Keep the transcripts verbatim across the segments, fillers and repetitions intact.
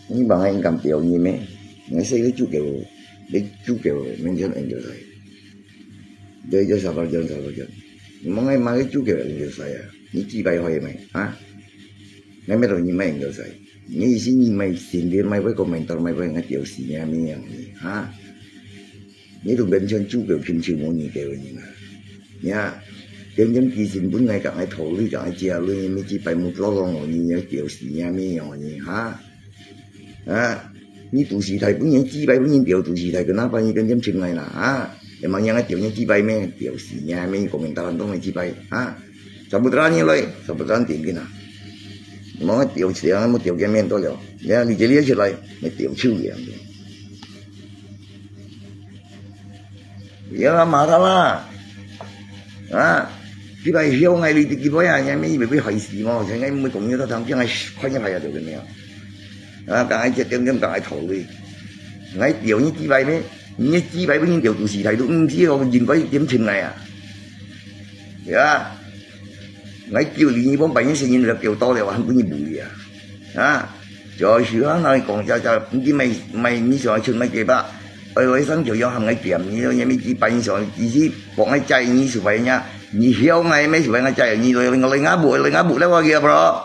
你望𠊎敢表演咩？𠊎細个主教，你主教，面前人就來。對，就啥个人，啥个人。你望𠊎嘛个主教人就來啊！你幾擺會咩？啊？𠊎乜同你買人就來。你意思你買新的，買會komentar，買會𠊎表示你咩樣呢？啊？你同面前主教，親像無你个人啊！呀，天天寄信分𠊎，講愛討論，講愛借論，你幾擺目落落我，你要表示你咩樣呢？啊？ 啊，你都市台本人幾擺本人表都市台，kenapa你天天尋𠊎啦？啊，emangnya𠊎表你幾擺咩？表示你咩？你komentar當多幾擺啊？Samudra你來，Samudra點个啦。莫表示啊，莫表个面多了。你看你這裡出來，你表手个。 Ya, marah lah. Ha? Kibai hiau ngai li kibai ah, nyamai ibai bai hai si mo, jangan mai kong nyata tang piang ai kau nya hai ada kena. Ha, kang ai chat tiang tiang kang ai thau li. Ngai tiau ni kibai me, ni kibai pun tiau tu si thai tu, mm, si kau jin kau tiam chim ngai ah. Ya. Ngai kiu li ni pon pai ni se ni la kiu to le wa han pun ni bu li ah. Ha? 就是啊，那講家家，毋知買買你想出買幾百，愛來生就要喊𠊎減，你都也沒幾百，你想，其實講𠊎債你十塊呀，你曉𠊎咩十塊𠊎債，你來來我來我不來我不了我个bro，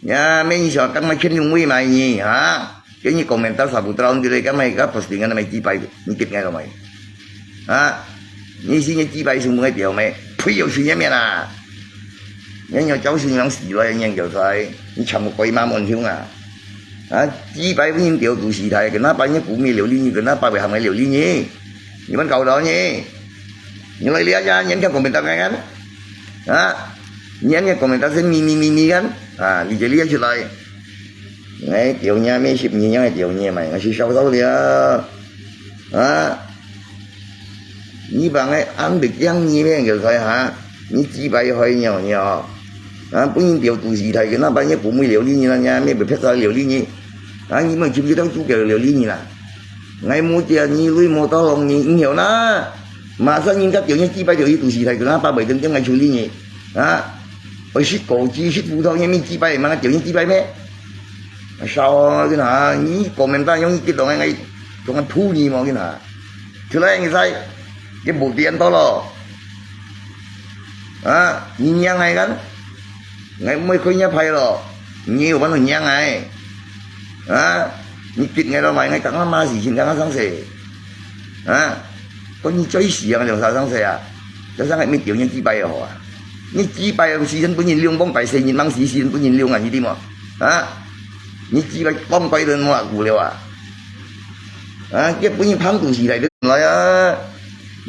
呀，咩你想跟𠊎欠用位買你哈，給你komentar satu tahun tu le，跟買个postingan買幾百，你給𠊎了沒？啊，你是你幾百是買表咩？呸，有水面啊！你要教训人死了，你要在，你全部鬼马满胸啊！ 啊，幾百分人掉肚屎大，kenapa你不會料理你，kenapa會喊𠊎料理你？你們搞到你，你來這下，你看komentar kan？啊，你看komentar是咪咪咪咪kan？啊，你這裡出來，𠊎掉你咩，十年𠊎掉你嘛，𠊎是笑笑了。啊， 你幫𠊎安排樣你咩，叫啥哈？你幾百歲了了？啊，本人掉肚屎大，kenapa你不會料理你啦，你咩不別儕料理你？啊，你們知不知道主角料理你啦？𠊎無借你鐳，無tolong你，你曉啦？Masa人家掉你幾百條，你肚屎大，kenapa會等等𠊎處理你？啊，愛食果子，食葡萄，你咩幾百，嘛掉你幾百咩？Sao，你看，你komentar用你激動，𠊎，𠊎撲你無，你看。 出來你在，你無電到咯。啊，你娘哀kan？𠊎毋會開你牌咯，你有辦法娘哀？啊，你逼𠊎咯，買𠊎講啊嘛事情，講啊上勢。啊，講你最死啊，兩三上勢啊，這上還沒丟你幾百哦啊。你幾百時間分人用，往擺生日，忙時間分人用啊，你知無？啊，你幾百往擺人莫古了啊。 啊，結本你胖肚屎大得來啊！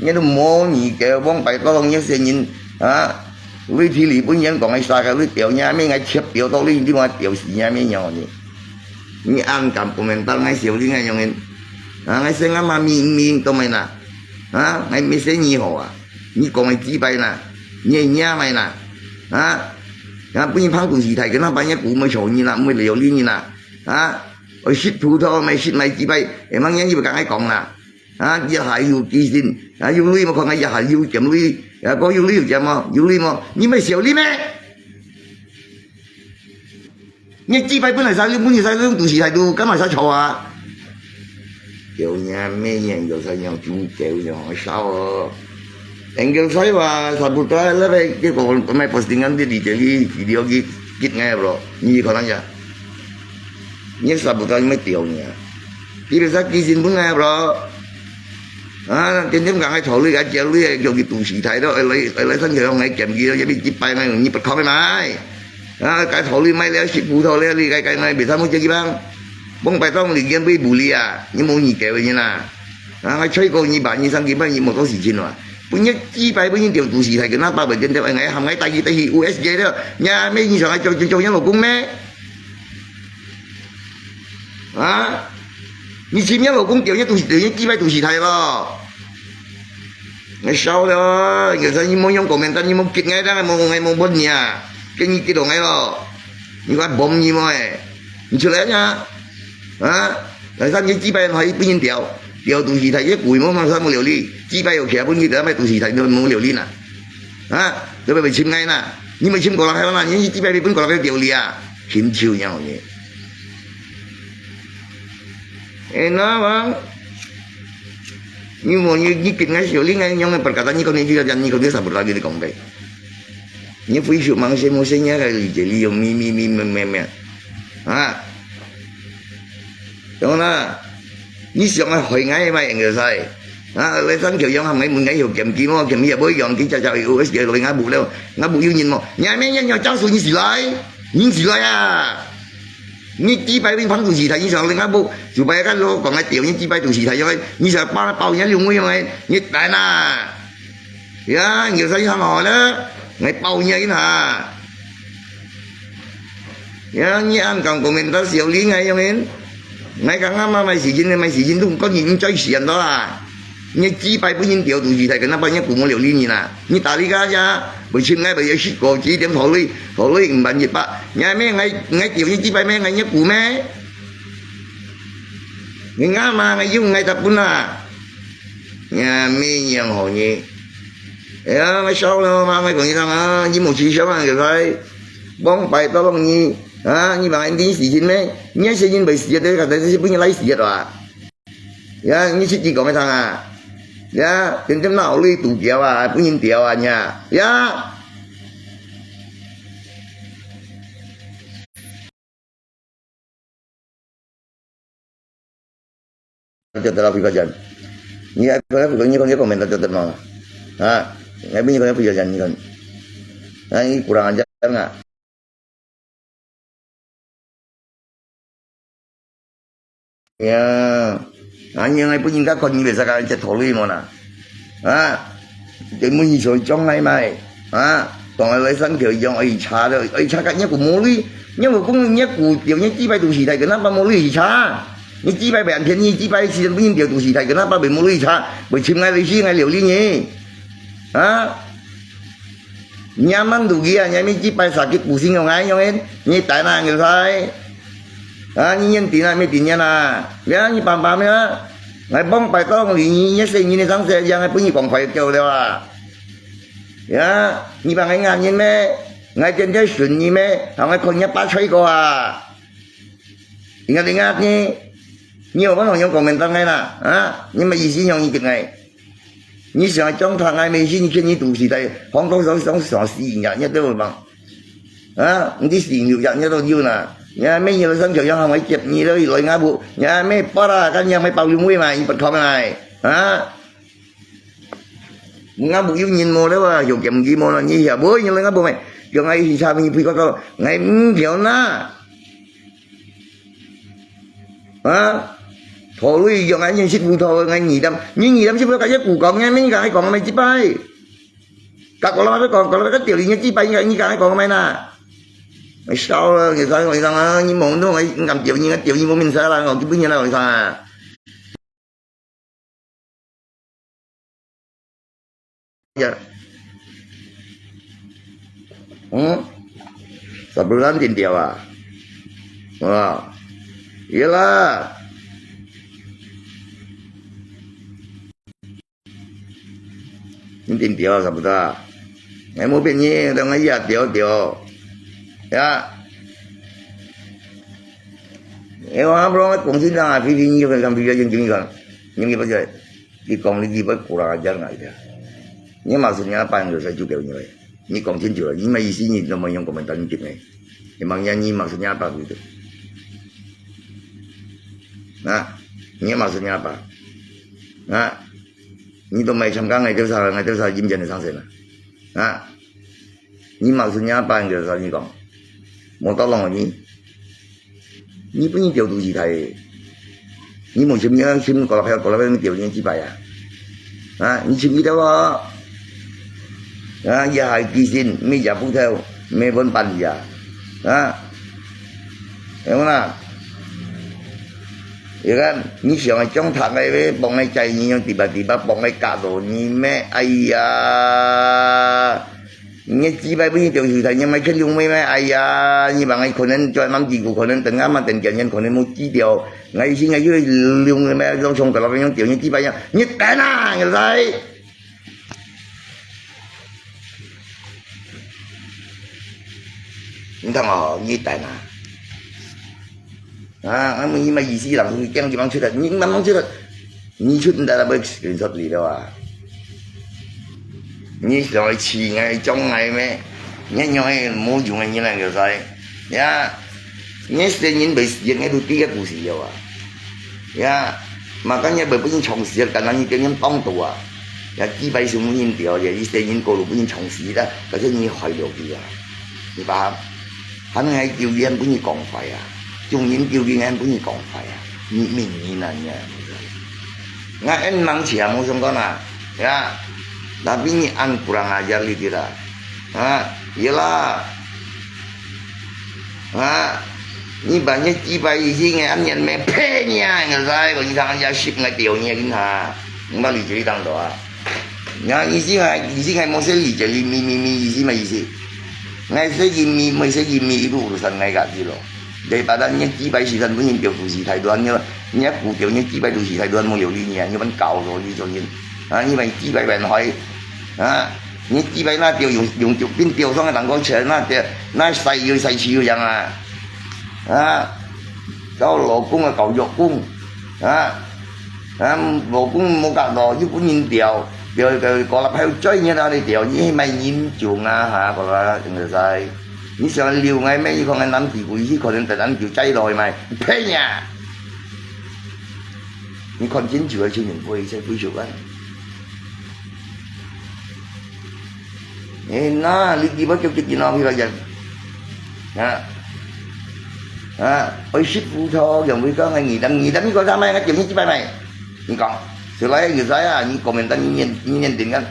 你都無你个往擺到人生人啊，你體裡本人講个啥个，你掉你咩，𠊎切掉到你，你話掉死你咩樣呢？你恁敢不明白𠊎小弟𠊎樣人？啊，𠊎生啊嘛明明都沒啦，啊，𠊎沒生你好啊，你講个幾擺啦，你也買啦，啊，啊，本你胖肚屎大，kenapa你不會吵你啦，不會料理你啦，啊？ 愛食葡萄，買食買幾擺，會吂人又會講愛講啦。啊，一下有幾錢，啊，有鐳無看啊，一下有減鐳，啊，講有鐳有減無？有鐳無？你買小鐳咩？你幾擺本來生鐳，本來生鐳，肚屎大肚，幹嘛生吵啊？有人咩人有生人煮酒人燒哦。Angel saya, sabuta lah, baik, dia kau mai postingan dia di jeli, video di kit ngai bro. Ni kau nanya. Ni sabuta mai tiau ni. Dia biasa kisin pun ngai bro. Ah, 天天講愛吵你，愛叫你，叫佢肚屎大咯，來來來，上去用來減佢咯，這邊幾擺買，你不靠的買。啊，該吵你買了，食葡萄了，你該該買，別啥物叫佢幫。往擺當你減肥不利啊，你無你給人啊。 啊，𠊎吹過你吧，你上幾擺你無做事情哇？本日幾擺本日掉肚屎大，kenapa會點點，𠊎喊𠊎帶佢帶去U S J了，你還沒你想愛做做做你老公咩？啊？你尋你老公掉你肚屎，掉你幾擺肚屎大咯？𠊎笑了，有時你莫用komentar，你莫激𠊎，𠊎無𠊎無問你啊，跟你激動𠊎咯，你快bomb你莫誒，你出來呀？啊？ 來三日幾擺還分人掉，掉肚屎大，一鬼毛毛啥無料理，幾擺有徛分佢掉，買肚屎大，無料理啦。啊，你咪尋𠊎啦，你咪尋過來海啦，你幾擺分過來掉你啊，尋手鳥你。哎，那么，你问你，你跟俺小林，俺用个不可能，你可能就要讲，你可能啥不知道，你讲呗。你非说忙些，么些，你还理解，你有咪咪咪咪咪咪，啊？懂了？你想要害俺嘛，应该是，啊，来上教养，还没问俺有讲几毛，讲也不会讲，你家家有，有，有，俺不了，俺不有人么？你还没人要讲说你是来，你是来啊？ 你几百位帮助其他，你想另外不，就把个路讲个掉，你几百度其他，因为你想包包人家用位嘛，你来啦。Ya，你有啥想好呢？来包人家一下。Ya，你俺讲国民党小林啊，因为，俺讲俺妈妈时间，买时间都讲你，你最喜欢的啦。 你几百分人掉肚皮，才跟那把人家股没了理你啦。你打理个呀，不请俺不也是个几点头里，头里五万一百，你还没俺，俺掉你几百没，俺也股没？你俺嘛，俺用俺的本啦。你还没养好你。哎呀，俺笑了嘛，俺讲你讲啊，你没去想啊，有才，往白到弄你，啊，你把俺的事情呢，你也是因为事业的，可能是不应该事业的啊。 Ya，你自己讲个啥啊？Ya，天天闹你肚皮啊，不能掉啊，你啊。Ya。Jatuh dalam pikiran. Ni aku nak pergi ni kau ni komen tak jatuh mau. Ha, ngapain ni kau nak pergi jalan ni kan? Ha, ini kurang ajar nggak? Ya, hanya ngai pun ingka kon ni biasa kan chat tholi mo na. Ha, dia mun ni so jong ngai mai. Ha, tong ai lai sang dia yang ai cha de, ai cha kat nya ku mo li, nya ku kung nya ku dia nya ti bai tu si dai kenapa mo li cha? Nya ti bai bai an pian ni ti bai si pun dia tu si dai kenapa bai mo li cha? Bai chim ngai lai si ngai liu li ni. Ha? Nyaman dugi ah, nyami jipai sakit pusing yong ai yong en, ni tai na ngi sai. Ah, ni nyen tin ah, mi tin nyen ah. Ya, ni pam pam ya. Ngai bong pai tong li ni, ni se ni ni sang se, yang ai pun ni kong fai kêu liao ah. Ya, ni bang ngai ngan nyen me, ngai tian tian sun ni me, hong ngai kon ni pa choi ko ah. Ingat ingat ni, ni apa nong yong komentar ngai na, ha? Ni ma isi yong ni kit ngai. 你想将他爱美心，你肯定都是在黄高上上上死人家，你对不嘛？啊，你的心有呀，你都有呢。你还没有上就要还没接，你都来俺不，你还没把啦，看你还没包容我嘛，你不看来啊？Ngabuk yun nyin mo lewa, yung kiam gi mo na nyi ya, boy nyi lenga bo me, yung ai hi cha mi pui ko ko, ngai mdiao na. Ha? Thổ lui yung ai nyin sit bu thổ ngai nyi dam, nyi nyi dam sit bu ka ye ku kong ngai mi ka ai kong mai jipai. Ka ko la ko kong, ko la ka tiểu nyi jipai ngai nyi ka ai kong mai na. Ngai sao la, ngai sao ngai sang a, nyi mong dong ngai ngam tiểu nyi ngai tiểu nyi mo min sa la, ngai ki bu nyi la ngai sang a. Ya. Hmm? Sebulan tindiau ah. Wah. Iyalah. Ni tindiau sabuta. Ngai mo pin ni, dong ngai ya tiau tiau. Ya. Eh, wah, bro, kong sin dang ah, phi phi ni kan phi phi jing jing kan. Ni ni pa jai. Ki kong ni ki pa kurang ajar ngai dia. Ni maksudnya apa yang saya juga ni? Ni kong sin juga. Ni mai isi ni nama yang komentar ni ni. Emangnya ni maksudnya apa gitu? Nah, ni maksudnya apa? Nah, ni tu mai cham kang ngai tu sa ngai tu sa jim jan sang sen. Nah, 你嘛是人家班个，你讲，莫到弄你，你不能调度其他的，你莫去面去搞了还搞了还调你几百呀？啊，你去面的话，啊，也还低薪，没家不头，没分班呀，啊，有啦。你看，你想要将他个帮个ใจ你用底巴底巴帮个搞到你咩？哎呀！ 你几百分钟就是在你们肯用没没？哎呀，你把我可能专门几个可能等俺们等点人可能没记掉，我一心我就用没用从个老板用掉你几百样，你等啊，你来。你看哦，你等啊。啊，啊，你麼意思？人驚地方出來，你慢慢出來，你出毋得啦，要screenshot你了啊！你想愛氣𠊎、將𠊎咩？你樣个無用个人來个噻！呀，你細人未死，你都知个故事了啊！呀，嘛，今日未分人創始，干那你叫人當道啊！呀，幾擺想分人掉，呀，你細人過路分人創始啦，可是你害了佢啊！你把 還愛救人分你講壞啊，眾人救人還分你講壞啊，你命人啊你啊！𠊎恁忙車無相干啊，呀，tapi你恁kurang ajar你知啦，啊，有啦，啊，你把你幾百一千个恁樣咩？呸你啊！𠊎在講你常常食𠊎掉你啊！你把理解當多啊！ Nga isi ngai, isi ngai mo seli jadi mi, mi, mi, isi ma isi. Ngai segi mi, mo segi mi itu urusan ngai kak silo. Daripada nyo kibai sisan bunyin tio tusi thai duan nyo, nyo ku tio nyo kibai tusi thai duan mo yoli nyo, nyo ban kau lo ni cho nyin. Ha, nyo ban kibai ban hoi. Ha, nyo kibai na tio yung, yung tio pin tio song tang kong chen na tio, na sai yo sai chi yo yang a. Ha, kau lo kung a kau yok kung. Ha, 啊，無講無格咯，又分人調，調，調，過了還有罪人啊，你調，你係賣人種啊，哈，過了，應該在。你想留𠊎咩？你看𠊎南極鬼，你可能在南極摘落去賣，呸呀！你看真就係千人飛，才飛出來。 哎，那，你知無，就，就，就，那，譬如講，啊，啊，愛食葡萄，用會講个，你等，你等，你講啥物，𠊎叫你幾擺賣。你講，就來，你知啊，你講面，等你念，你念定啊。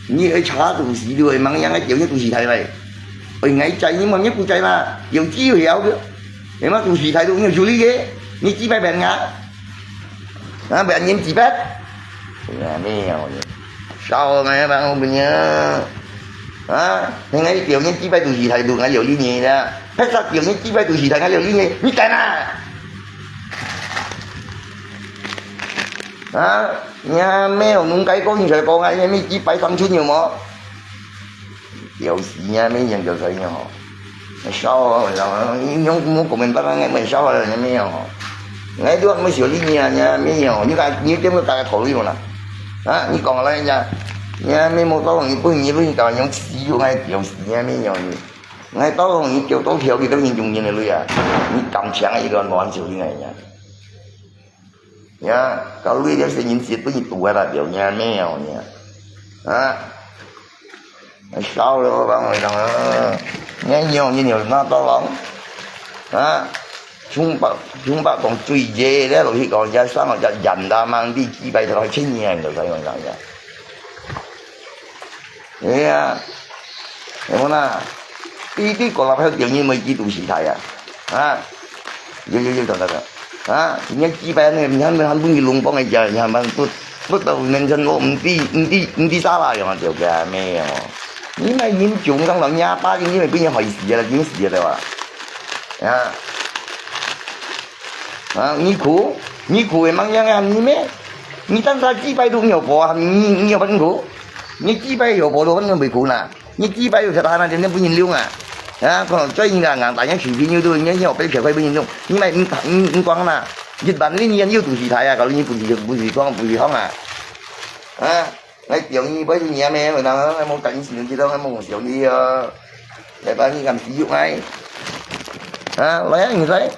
你愛查東西，你會忙，讓𠊎叫你東西太來。哎，𠊎在，你問你不在嘛？有機會啊，有嘛東西太多，你有處理个，你幾擺賣啊？ 啊，不然你幾擺？哎呀，沒有呢。少來吧，我們呀。啊，𠊎表面幾擺都是態度，𠊎有理你的。還是表面幾擺都是態，𠊎有理你，你敢啊？啊，你還沒有弄改過，你才講啊，你還沒幾擺上去有無？ 有時啊，咩樣就所以吼。笑啊，你用，用講明白啊，𠊎笑啊，你咩樣吼？𠊎都毋曉得你啊，你咩樣？你講，你點會大家考慮無啦？啊，你講來呀，你啊，咩無道理，你不，你不應該用死就愛有時啊，咩樣？你，𠊎道理你叫到條，你都已經用人的鐳啊，你感情啊，一段亂就應該呀。 呀，到尾了，細人節對你堵个啦，表演咩哦你啊？啊，笑了，我講你講啊，你有你有那到了，啊，中巴中巴講最熱的落去講，也上了叫人大mang，你幾百條千年就在用上呀。 哎呀，有啦，你，你講了還有別人沒幾多時代啊？啊，有，有，有，等，等，等。啊，人家幾百年，你還，還不如龍邦的家，你還蠻不，不到人家，我毋知，毋知，毋知啥啦，樣就个咩哦。你買人種上了，你阿爸，你咪變成害死了，緊死了，對吧？啊。 啊，你苦，你苦个，吂樣个喊你咩？你單單幾擺都有婆啊，你，你有分苦？你幾擺有婆都分佢苦啦？你幾擺有食飯啊？天天分人用啊？啊，可能最近啊，硬大家水平又都，你要被撇開分人用，你買，你，你，你講啦，一萬零年又都是他呀，搞你不是，不是講，不是講啊，啊。 𠊎表你，不是你也沒有，然後𠊎無感情，知道𠊎無想你哦。來吧，你敢使用𠊎？啊，來啊，你來。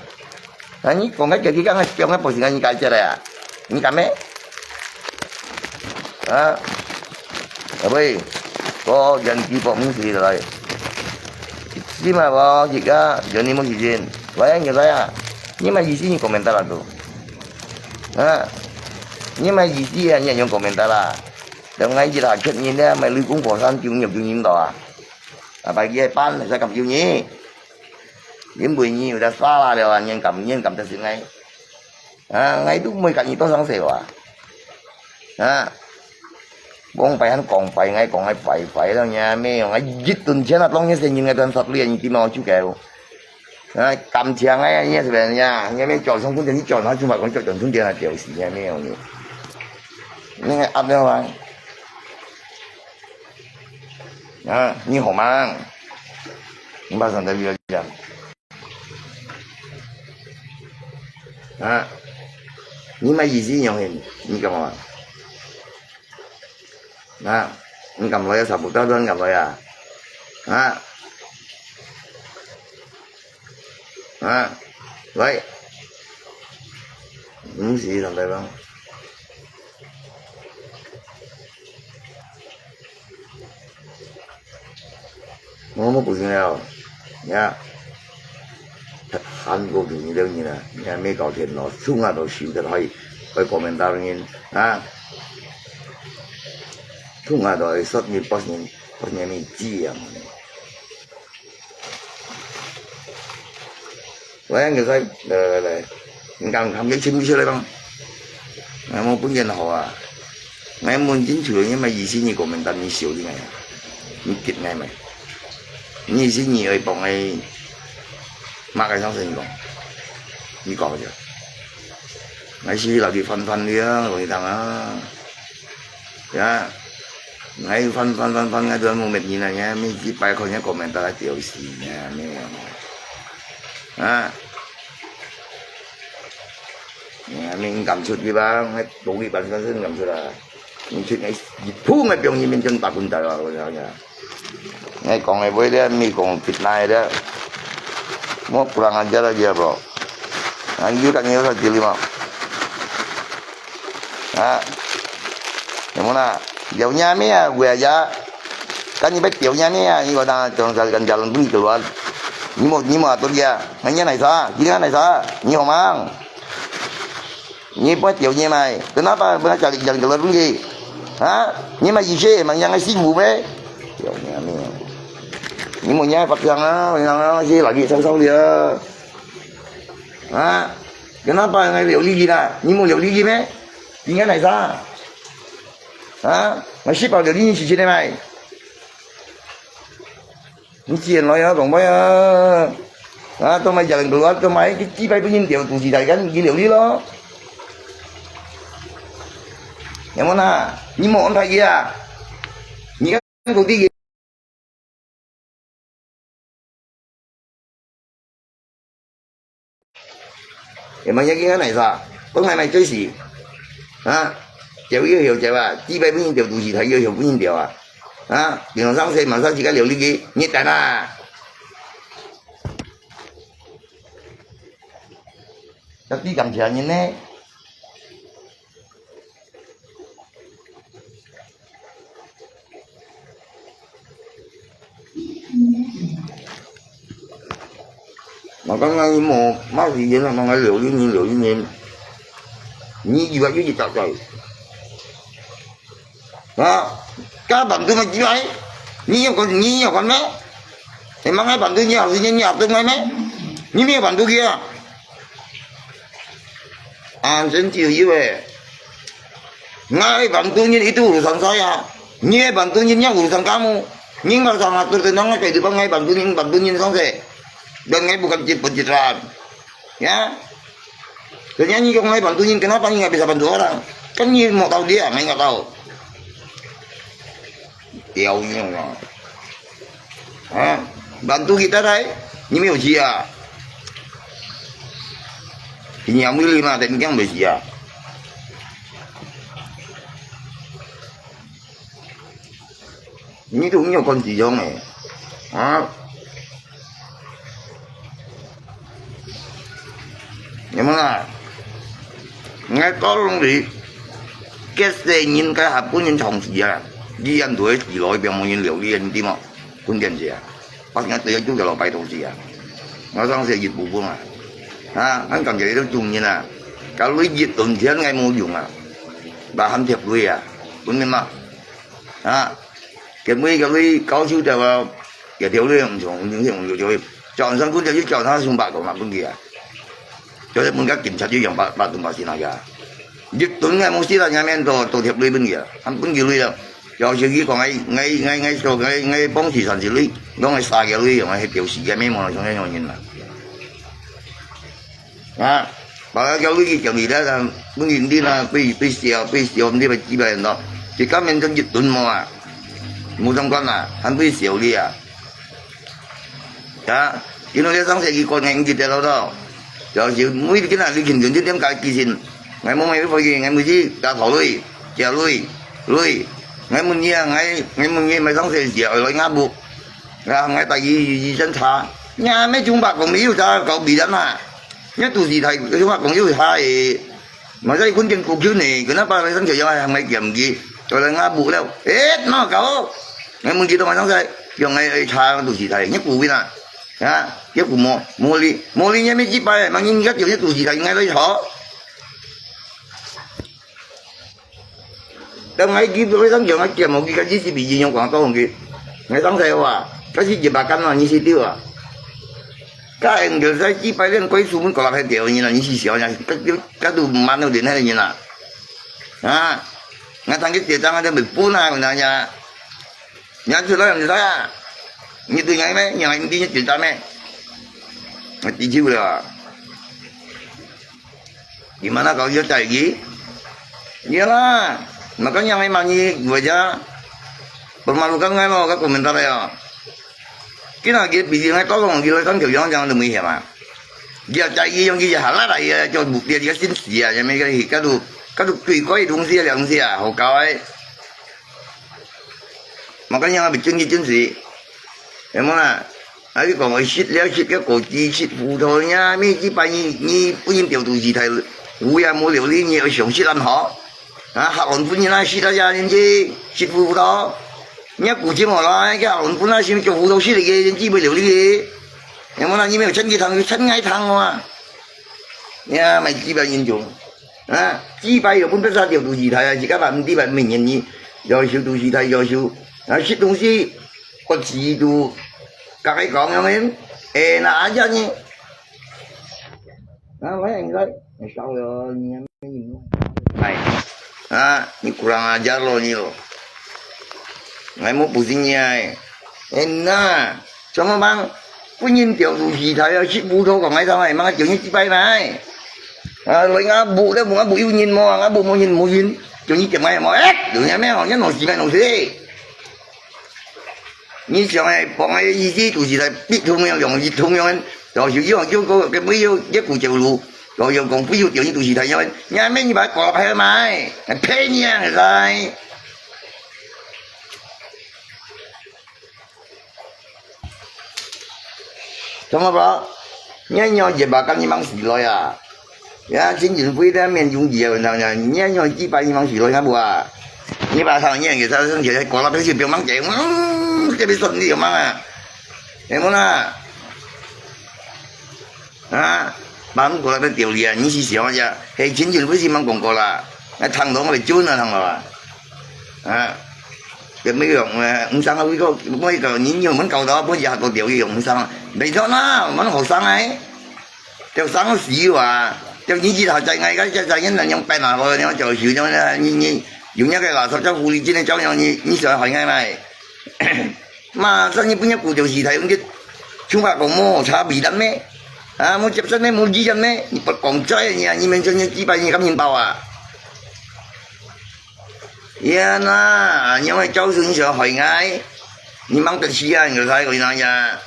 啊，你講个這個，剛才講个不是你改出來啊？你敢咩？啊，阿妹，我人機博五十來。起碼我一個人你無時間，來啊，你來啊。你麼意思？你講明白了都。啊，你麼意思啊？你用講明白啦？ Dong ngai jit hakit nyi ne, mai lui kung kosan piu nyi piu nyi ndo a. Apa ye pan sa kam piu nyi. Yin bui nyi udah salah leo a, nyen kam, nyen kam ta sin ngai. Ha, ngai tu mui kam nyi to sang se wa. Ha. Bong pai han kong pai ngai, kong ngai pai pai lo nya me, ngai jit tun chen a tong nyi se nyi ngai tuan sat lui nyi ti mau chu keo. Ha, kam chiang ngai nyi se ben nya, nyi me chọn song tun tian nyi chọn ha chu ma kong chọn tun tian a keo si nyi me yong nyi. Nyi ngai ap leo a. 啊，你好忙，你马上在这讲。啊，你麼意思仰形？你敢啊？啊，你敢來啊？查埔到底敢來啊？啊？啊？來。毋使上台啦。 我無不行了，呀，還過去你了你啦，你還沒搞天咯，衝啊都輸得去，去國民黨人啊，衝啊都會說你八年，八年沒治啊。 來，你再，來，來，來，你敢，敢去尋佢出來講？𠊎無分人好啊。𠊎問清楚，你麼意思，你國民黨你笑你𠊎啊？你激𠊎咩？你意思你愛幫𠊎麼个上身講？你講一下。𠊎是老弟翻翻你啊，我跟你講啊。 呀，𠊎翻翻翻翻，𠊎都無滅你啦，𠊎每一擺看人家comment都來屌死，呀，沒有。啊，呀，你敢出去吧？𠊎同你辦公室敢出啦？你出來，你พุ่，𠊎放你面前打滾蛋啊！我講呀。 𠊎講个話咧，毋係講別个咧。莫kurang ajar lagi啊，bro。啊，有个人有个道理嘛。啊，有無啦？有影咩啊？Gue aja。Kan你愛表影咩啊？你話當當kan jalan pun keluar。你無你無atur dia。Nanya naisa，你看naisa，你好嗎？ 你不要丢你嘛，kenapa不要jalan-jalan keluar pun ki? Ha? Ni ma isi, mang yang sibu me? Yo, ni ami. Ni mo nya pakyang ah, yang ah, si lagi sausau dia. Ha? Kenapa ngai liu ligi na? Ni mo liu ligi me? Tinggal nai sa? Ha? Ngai si pau liu ligi si sini mai. 你自然來啊，講話啊。啊，做麼个人keluar，做麼个佢幾擺分人調，都是大家佢料理咯。有無啦？你無安排佢啊？你看到底佢 Emangnya kita naisa? Kau ngai mai cuy si? Ha? Jauh iyo hiu jauh ah. Tiba pun jauh tu si thai iyo hiu pun jauh ah. Ha? Di nong sang se masa jika liu ligi nyet tan ah. Tapi kang jalan ni. Makanya mo, masih je nak mangai liu ini, liu ini. Ni juga juga tak tahu. Ha? Kapan tu macam ni? Ni yang kau, ni yang kau nak? Emang ai bantu ni harusnya ni atur mai mai? Ni ni bantu dia. An sen jiu iu eh. Ngai bantu ni itu urusan saya. Ni bantu ni yang urusan kamu. Ni nggak usah ngatur tentang kehidupan ngai bantu ni, bantu ni sangse. Dan ngai bukan pencitraan. Ya. Sebenarnya ni kau ngai bantu ni, kenapa ni nggak bisa bantu orang? Kan ni mau tahu dia, ngai nggak tahu. Tiau ni orang. Ha? Bantu kita dah, ni 沒有錢啊。你也沒禮貌，等你講沒錢啊。 你都毋要管市場誒，啊？有無啦？𠊎講你，結世人該下本人長治啊，你人都係自來，別無人料理，你知無？分店子啊，發現對住个老闆同事啊，𠊎上次一部分啊，啊，恁感謝你都中人啊，搞你一頓錢𠊎無用啊，把喊貼鐳啊，分明嘛？ 啊，今晡日，今晡日教授掉啊，也條例毋從，毋從，毋從，就，就，早上佢就去叫他送八個嘛，分佢啊。就是分个警察一樣，八，八，八，八，八，八，八，一頓个東西啦，下面都，都貼鐳分佢啊，還分佢鐳了。教授佢講，哎，哎，哎，哎，說，哎，哎，幫佢三十鐳，講哎，三個鐳，用哎，表示个眉毛，像那種人啦。 啊，把佢叫你去叫你來啦，本人你啦，被，被笑，被笑，你被幾百人咯。佢根本就一頓無啊，無相干啦，還被笑你啊。啊，因為你上世紀過年紀得了咯，有時每日今日你勤勤點點解決心，𠊎無買飛機，𠊎每日加討鐳，借鐳，鐳。𠊎問你啊，𠊎，𠊎問你買東西時愛來𠊎屋，啊，𠊎帶佢醫生查，你還沒中白講你又查搞別人啊？你肚屎大，中白講又查誒，嘛在困點股票呢，跟那把來上就要還買減去，就來𠊎屋了，誒，哪搞？𠊎問佢都買東西，用來查肚屎大，你股票啊？ 啊，結果無，無理，無理，你乜幾擺，萬一人家叫你肚屎大，應該來吵。但𠊎記得，𠊎當時𠊎見無佢个意思，比人用廣東話佢，𠊎當時話，該是一百干嘛，你是對啊。該人就在幾擺連歸出門搞了還掉人啦，你是想想，該就，該都蠻有點那个人啦。啊，𠊎當時結账啊，都没分啊，我讲呀。 你出來毋使啊？你對𠊎咩？你還你知道咩？𠊎知道了。你mana搞有在意？Ya lah，maka yang memang你我家，permalukan ngai lo，个komentar ya。今日佢比起來，高中佢來上球场讲都危险嘛。佢在意用佢halal啊，佢就目标佢个心思啊，因为个，个都，个都最贵的东西啊，东西啊，好搞诶。 Makanya habis cun cun si. Emang lah. Hari kau mau shit lihat shit ke kopi shit food hall nya, mi ci pa ni, ni pun yin tiau tu si thai. Wu ya mo liu li ni xiong shit lan ho. Ha, ha on pun yin na shit aja yin ji, shit food hall. Nya ku ji mo la, ke on pun na sim kiau food hall shit ke yin ji mo liu li. Emang lah ni mi chen ki thang, chen ngai thang wa. Nya mai ci pa yin jong. Ha, ci pa yo pun pesa tiau tu si thai, jika ba mesti ba min yin ni. Yo shu tu si thai, yo shu. Ha, shit tu si. Kau ci tu, kakai kong yang men, eh, na aja ni. Ha, mai yang sai, sao yo ni yang men. Hai. Ha, ni kurang ajar lo ni lo. Ngai mo pusing ni ai. Eh, na, cuma bang, pun yin tiau tu si thai, shit bu thau kong ai sao ai, mang tiau ni ci pai mai. Ha, lo nga bu le, bu nga bu yu yin mo, nga bu mo yin mo yin. Tiau ni tiau mai mo, eh, tiau ni mai mo, ni no si mai no si. 你想个，放个意思就是來逼通樣，用一通樣，到時用就个个尾有一股走路，到用功夫有掉你肚屎大樣，你還没你把搞拍卖，騙你啊，你在。怎么了？你要一百个你忙死了呀？ Ya，真正非得免容易啊，文章呀，你看像几百人忙起来，看无啊？你把他人个他生起来，过了不是不要忙给，嗯，这边说你有忙啊？有没啦？啊，把我过来不丢脸，你是想呀？嘿，真正不是忙广告啦，那唐龙会准啊，唐龙啊，啊，也没用啊，你上个一个，我一个人有门搞到，不是还搞掉用上，没错啦，我们好上哎。 就生死啊！就你以後在外个，在在人能用病啊，或者用教授用啊，你你用那个垃圾叫狐狸精的照样，你你想害我咩？嘛，这日本人古旧时代用个，像话讲无差别的咩？啊，无接触咩，无意见咩？你不讲这样，你们这些几百年感情包啊？ Ya na，你个教授你想害我，你忙得死啊！你个衰个人呀，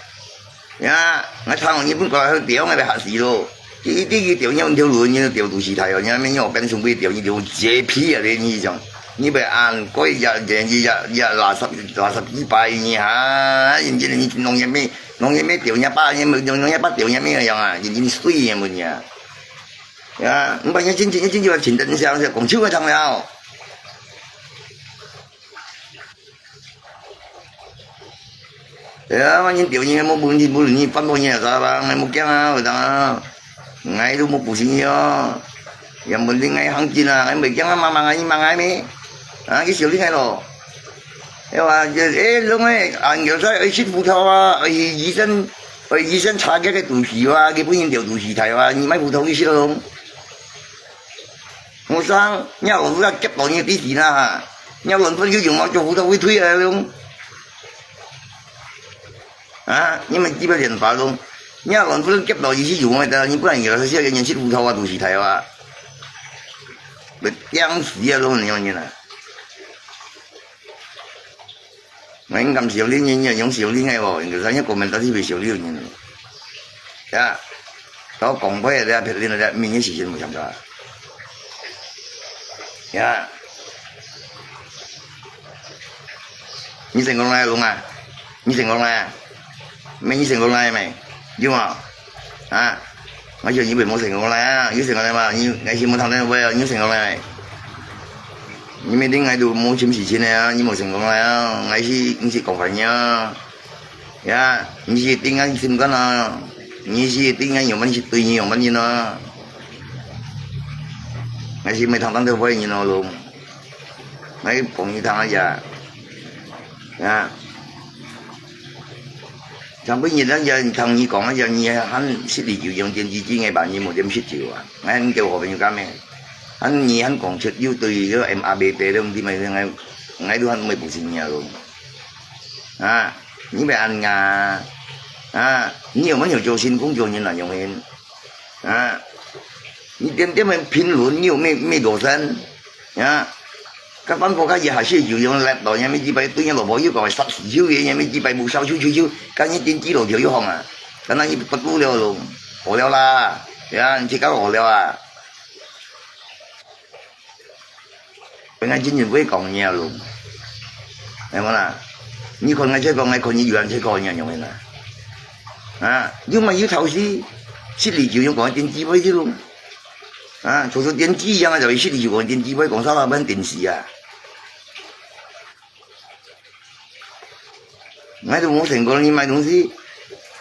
呀，我操！你不管还掉，我被吓死咯！一一定一掉，你掉路，你掉肚屎大哦！你还没有变成会掉，你掉洁癖啊！你你讲，你被安过呀，人家呀呀垃圾垃圾一百你哈！人家你农业没农业没掉，人家把人家农业把掉，人家没有样啊！人家你水也没呀！ Ya，你把眼睛睛睛睛就要请等一下，讲手个长了。Ya，我人表演没问题，无论你翻到你啥啦，我没讲啊，我讲啊，我都没不行哟。也问题我行进啊，我没讲啊，妈妈啊，你妈妈没？啊，去修理开咯。哎哇，这哎，弄哎，啊，有时候哎，吃葡萄啊，哎，医生，哎，医生查这个肚皮哇，给不人掉肚皮胎哇，你买葡萄去吃咯。 我想，你老师啊，夹到你个底线啦哈！你老师就用毛就胡头会退啊用。啊，你们基本连发动，你老师夹到你去用的，你不然有时候人家去胡头啊，都是台湾。不讲死啊，都那样的啦。 Main kam siu li nyen nyen yong siu li ngai wo, ing kasa nyen komentar si bi siu li nyen. Ya. 到講話个，別人个，明年事情無想到啊。呀，你成功了，龍啊？你成功了？没，你成功了没？有無？啊？我想你没成功了啊，有成功了吗？你，你是没谈到位啊，你成功了没？你没听，我都没什么事情了啊，你没成功了啊，我是，你是讲反呀。 呀，你是一定要心肝啊，你是一定要有本事对你有本事呢。还是没听当头话人哦咯，还讲你听啊呀，呀，上半日啊呀，听你讲啊呀，你还失礼就用电视机个吧，你没点失礼啊，还叫好朋友干咩？还你还讲出又对个M R B B了，你咪还，还都还没不信你啊咯。 啊，你别恁啊，啊，你有没有做新工作人啊？用心，啊，你点点个评论，你有没，没多少？啊，个反复个也还是有用来到，也没几百对人老婆又讲杀死又也，也没几百不烧修修修，跟你点几楼就又红啊，跟那你不顾了咯，好了啦，呀，你自家好了啊。 本来真正会讲你啊咯，系无啦？你看我这个，我看你有人这个，你用个啦。啊，又嘛有头绪，失礼就用讲电视会去咯。啊，就是电视一样啊，就失礼就讲电视会讲啥啦，变电视啊。 买都无成功，你买东西，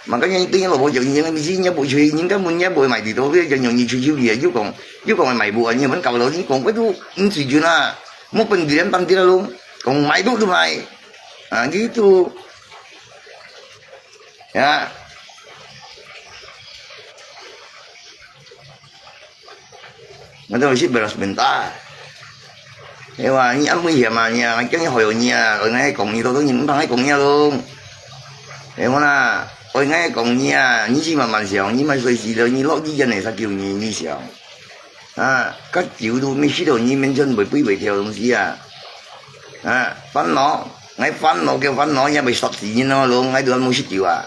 嘛个人对老婆讲，人家东西人家不吹，人家问人家不会买几多，不要讲容易吹吹的，又讲又讲买不完，你们搞到你讲我都唔水准啊，没本事连半点咯，讲买都都买，啊，你都，呀。 Ngatau sit beras benta. Ewa, ni an mui hiam a, ni a, ngai kiang ni hoyo ni a, oi ngai kong ni to to ni, mpang ngai kong ni a lung. Ewa na, oi ngai kong ni a, ni si man man siang, ni man soi si lo, ni lo di jan e sa kiu ni, ni siang. Ha, ka kiu tu mi si lo ni men chon boi pui boi theo dong si a. Ha, pan no, ngai pan no kiu pan no, ni a boi sot si ni no lung, ngai duan mu si kiu a.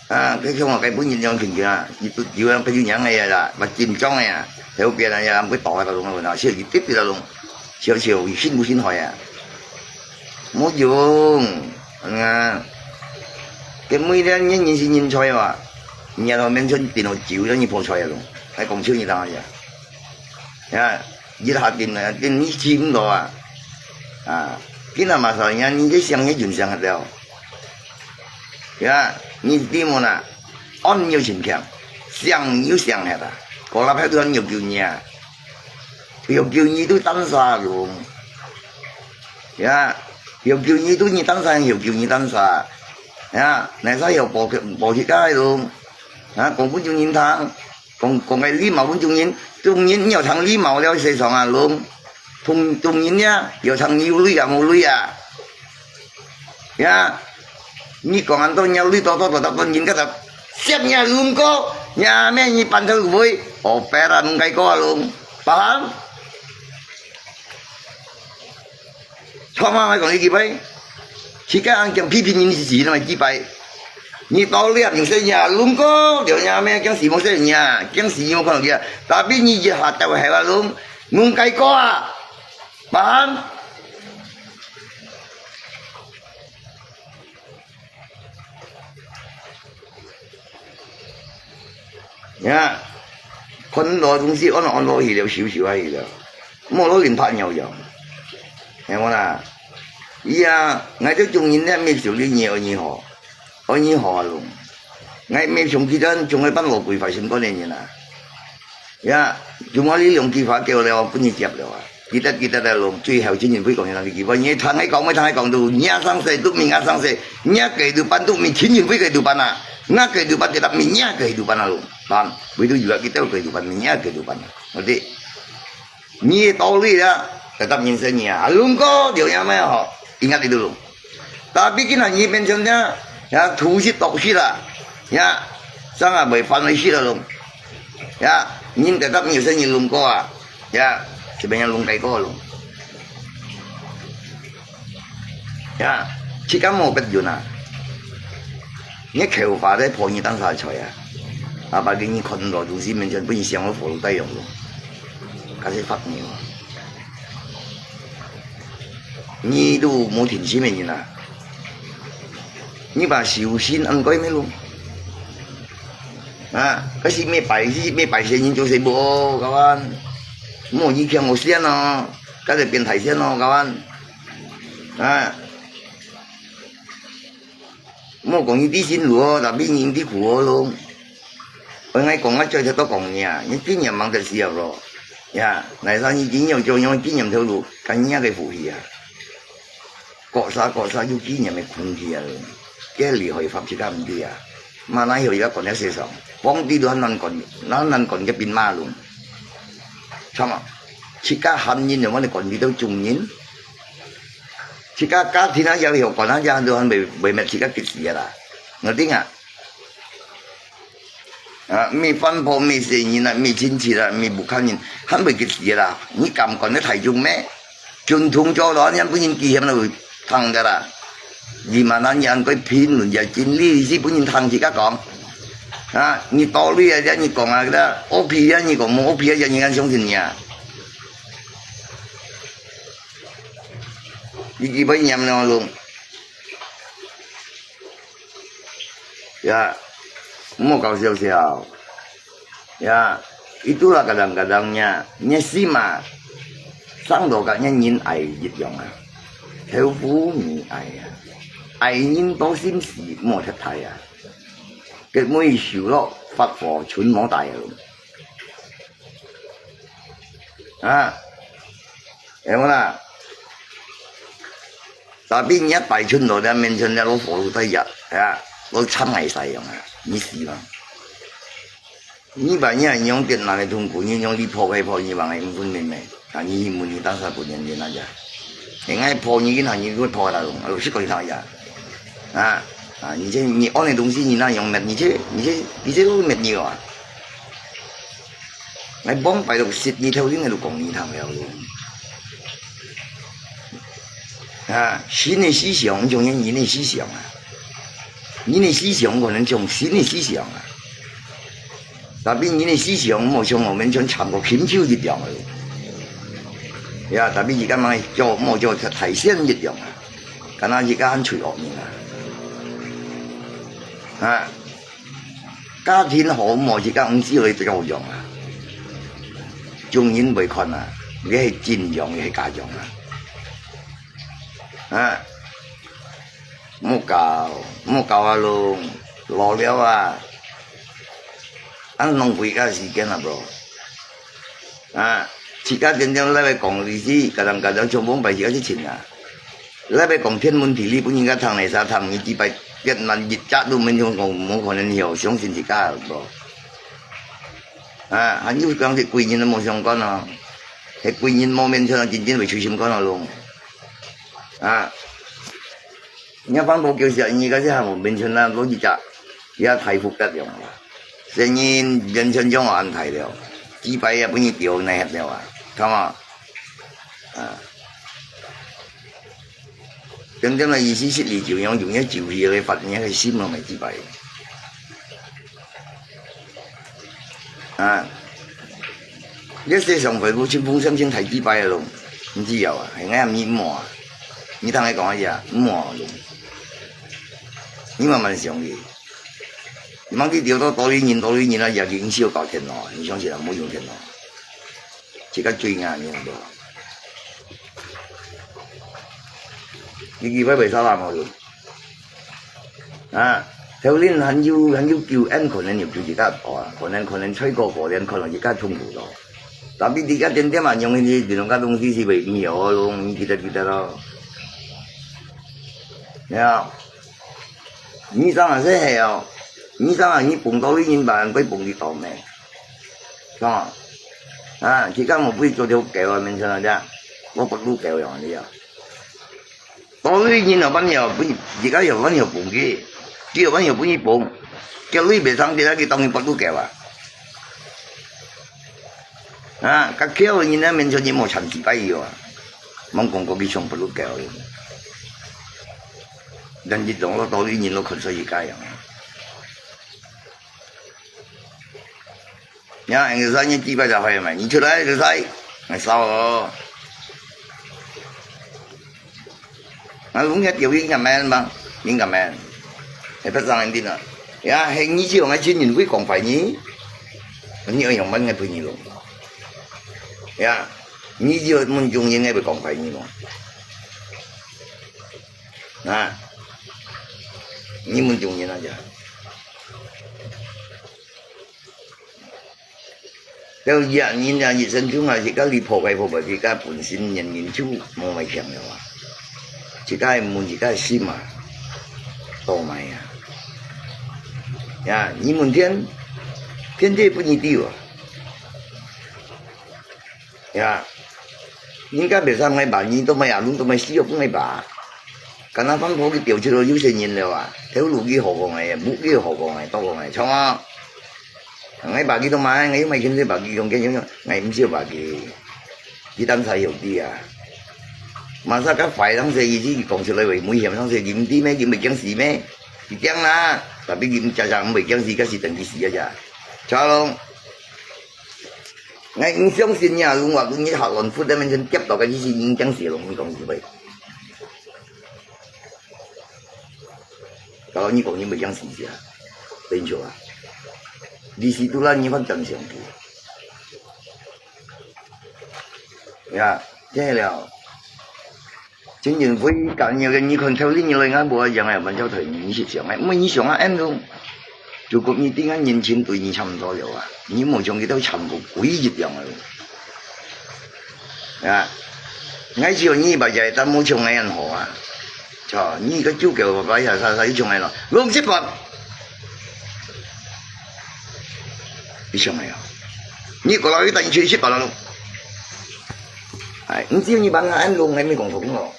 啊，佢向我該本人樣評價，佢都有人朋友娘个啦，嘛緊張个啊，後邊啊，也毋會倒啊，攏啊，小弟弟啦攏，小小信不信害啊，無用，啊，佢每日人人是人才哇，你啊，面前電腦酒，你破菜啊攏，還講笑你當然呀。 啊，一下定啊，定你起毋到啊。啊，今日嘛說呀，你這想也用想得了。呀，你知無啦？安有情況，想有想得啊。過了排都要救你啊，要救你都當殺咯。呀，要救你都你當殺，要救你當殺。呀，那啥要保保起來咯。啊，講分眾人聽。 講講个禮貌分眾人，眾人你要聽禮貌了，世上啊，攏，眾眾人呀，要聽你有鐳啊無鐳啊。呀，你講恁多你有鐳多多多多人家就，接你啊，攏過，呀，咩你半頭會，哦，白啦，攏該過啊，攏，paham？ Sama mai kong iki pai. Sika ang kiang pipi ni si si na mai kipai. Ni tao liap yung sa niya, lungko, diyo niya may kiang si mo sa niya, kiang si mo kong dia. Tapi ni je ha tao hewa lung, nung kai ko a. Paham? 呀，看到東西安安落去了，收收下去了，莫落人拍鳥樣，係無啦？伊啊，𠊎兜中人咧，沒想你，你愛你好，愛你好啊咯。𠊎沒想佢等，將𠊎搬落去發生過个人啊。呀，就莫你兩句話叫了，分你接了啊。 Kita kita dah long，最後親人會講一句話，你聽𠊎講，𠊎聽𠊎講都，你生死都明啊生死，你个都辦都明，親人會个都辦啊，𠊎个都辦，tetap明，你个都辦啊咯，辦，唯獨有啊，kita个都辦，明，你个都辦啊，我的，你个道理啊，tetap明生你啊，啊，龍哥，有樣咩好，ingat itu咯。 Tapi kina nyi pension nya, ya, thu sit tok sit ah. Ya, sang ah bai fan lai sit ah long. Ya, nyin tetap nyi sen nyi lung ko ah. Ya, sebenarnya lung kai ko long. Ya, cikam mo pet yun ah. Nyi kheu fa de po nyi tang sa choi ah. 啊，把个人看到東西面前，分人想到火爐帶用咯，該係發牛。你都無定心个人啊！你把修心安該咩咯？啊，該係咩拜，係咩拜仙人做事無，kawan？莫以前我仙哦，該係變大仙哦，kawan。啊！ 莫講你知心路哦，tapi你知苦哦咯。我愛講啊，最多講你啊，你經驗吂得時候咯。呀，哪儕你經驗就用經驗頭路，看你个福氣啊。各儕各儕有經驗个空氣啊，該厲害法自家毋知啊。嘛哪有一個講在世上，皇帝都很難管，很難管个兵馬咯。參啊，自家閒人就want管理到眾人。 自家家庭啊，也有管啊，也都還袂，袂滅自家个事啊啦。我聽啊，啊，咩番婆、咩細人啊，咩親戚啊，咩屋下人，還袂个事啊啦。你敢管得大眾咩？總統做到，你分人危險了，會痛个啦。你嘛，那你安該評論也真理，是分人聽自家講。啊，你道理啊，你講啊，个，O P啊，你講無O P啊，人家相信你啊。 你幾百年了咯。Ya，莫搞笑笑。Ya，itulah kadang-kadangnya，你心嘛，生到甲你人愛一樣啊，豆腐你愛啊，愛人多心事莫忒大啊，結尾受落發火存無大啊。 啊，有無啦？Tapi你一擺出來，你面前你老火爐底下，啊，老慘危險樣啊，你死嘛！你把你用電腦个痛苦，你用力破開破，你往外毋分明咩？啊，你問你當時本人人啊呀？你愛破你跟他你會破啦，老實講他呀，啊，啊，你這你安个東西，你哪用滅？你這你這你這都滅你啊！ 𠊎往擺都識你頭先个都講你聽了咯。啊，新个思想像人个思想啊，人个思想可能像新个思想啊。Tapi人个思想無像我們像參過琴手一樣个。Ya，tapi自家嘛做莫做大仙一樣啊，敢若自家還隨惡人啊。啊。 家庭和睦，自家毋知會怎樣啊。眾人會看啊，你係真樣，你係假樣啊。啊，莫搞，莫搞啊咯，老了啊，恁浪費个時間啊，bro。 啊，自家真正來講歷史，kadang-kadang像往擺自家去尋啊。來講天文地理，分人家聽來啥聽，你幾百百萬一隻都無相干，無可能有相信自家个。啊，還有講係貴人都無相干哦，係貴人無面前，真正會隨心肝哦咯。啊。 若番婆叫食，你該時還無面前啊，落一隻，也大福得用啦。生人面前將我安排了，幾擺也分你丟那了啊，看嘛。啊。真正个意思是你就用用个酒氣來發，你个心咯，每幾擺。 啊，這世上回復清風三千太幾擺咯，毋知有啊，係𠊎毋滿啊。你聽佢講一下，毋滿咯。你慢慢想去，你莫去丟到多利人，多利人啊，也已經燒到天咯，你相信啊，無用天咯。自家最硬，你知無？你幾擺袂使啦，無用。 啊，頭先還有，還有救恩，可能有救自家啊，可能，可能吹過，可能，可能自家痛苦咯。Tapi自家點點啊，用你這種个東西是會毋曉咯，你記得，記得咯。呀，你生啊，係係哦，你生啊，你碰到你人吧，會碰得到咩？是吧？啊，自家莫會做條狗啊，面前啊，這樣，我不如狗樣，你啊。 多利人啊，朋友，分，自家有朋友碰佢，佢有朋友分佢碰，叫你袂上去，佢當然不如狗啊。啊，較巧个人啊，面前你莫參幾擺有啊，莫講過去像不如狗。人一種咯，多利人咯，看出一个樣。Ya, yang saya ni tiba dah hai mai. Ni tu lai tu sai. Ngai sao. Ngai lung ya tiap ni ngamen bang. Ni ngamen. Eh, pasang ni na. Ya, hei ni jiu ngai chin yin hui kong fai ni. Ni yang man ngai pui ni lung. Ya, ni jiu mun jung yin ngai pui kong fai ni lung. Na. Ni mun jung yin aja. Teu ya yin ya yin sen chung a, si ka li po kai po ba, si ka pun sin yin yin chu mo mai kiang liao a. Si ka mun si ka sim a, to mai a. Ya, ni mun tian, tian tian pun ni tiu a. Ya, 人家別生𠊎爸，你都買啊，攏都買死哦，毋愛爸。敢若番婆佢掉出來有些人了啊，頭路佢好講个，木佢好講个，多講个，像啊。𠊎爸佢都買，𠊎又買緊些爸佢用，用用，𠊎毋知爸佢，佢當才有啲啊。Masa ka fai當時佢自己講出來會危險，當時佢毋知咩，佢袂驚死咩？佢驚啦，tapi佢毋常常毋會驚死，該時等佢死啊咋。Chalong。 𠊎毋相信呀，用話講你學論佛在面前跌倒个，你是人驚死咯，你講是非？Kalau你講你袂驚死啊，等於啊，你是都讓你發展上去。呀，真个了。 真正會感覺个，你看頭先你來，𠊎無愛講个，玩笑台你是想个，毋係你想啊，恁樣，就講你對𠊎人情對你差毋多了啊，你無像佢兜全部鬼一樣个。啊，𠊎只有你把這但無像个恁好啊，操，你个酒狗爸爸呀，啥啥又像个咯，六十八，你像个呀，你過來一旦你去七八了咯，哎，你只有你把𠊎恁弄，還沒講通咯。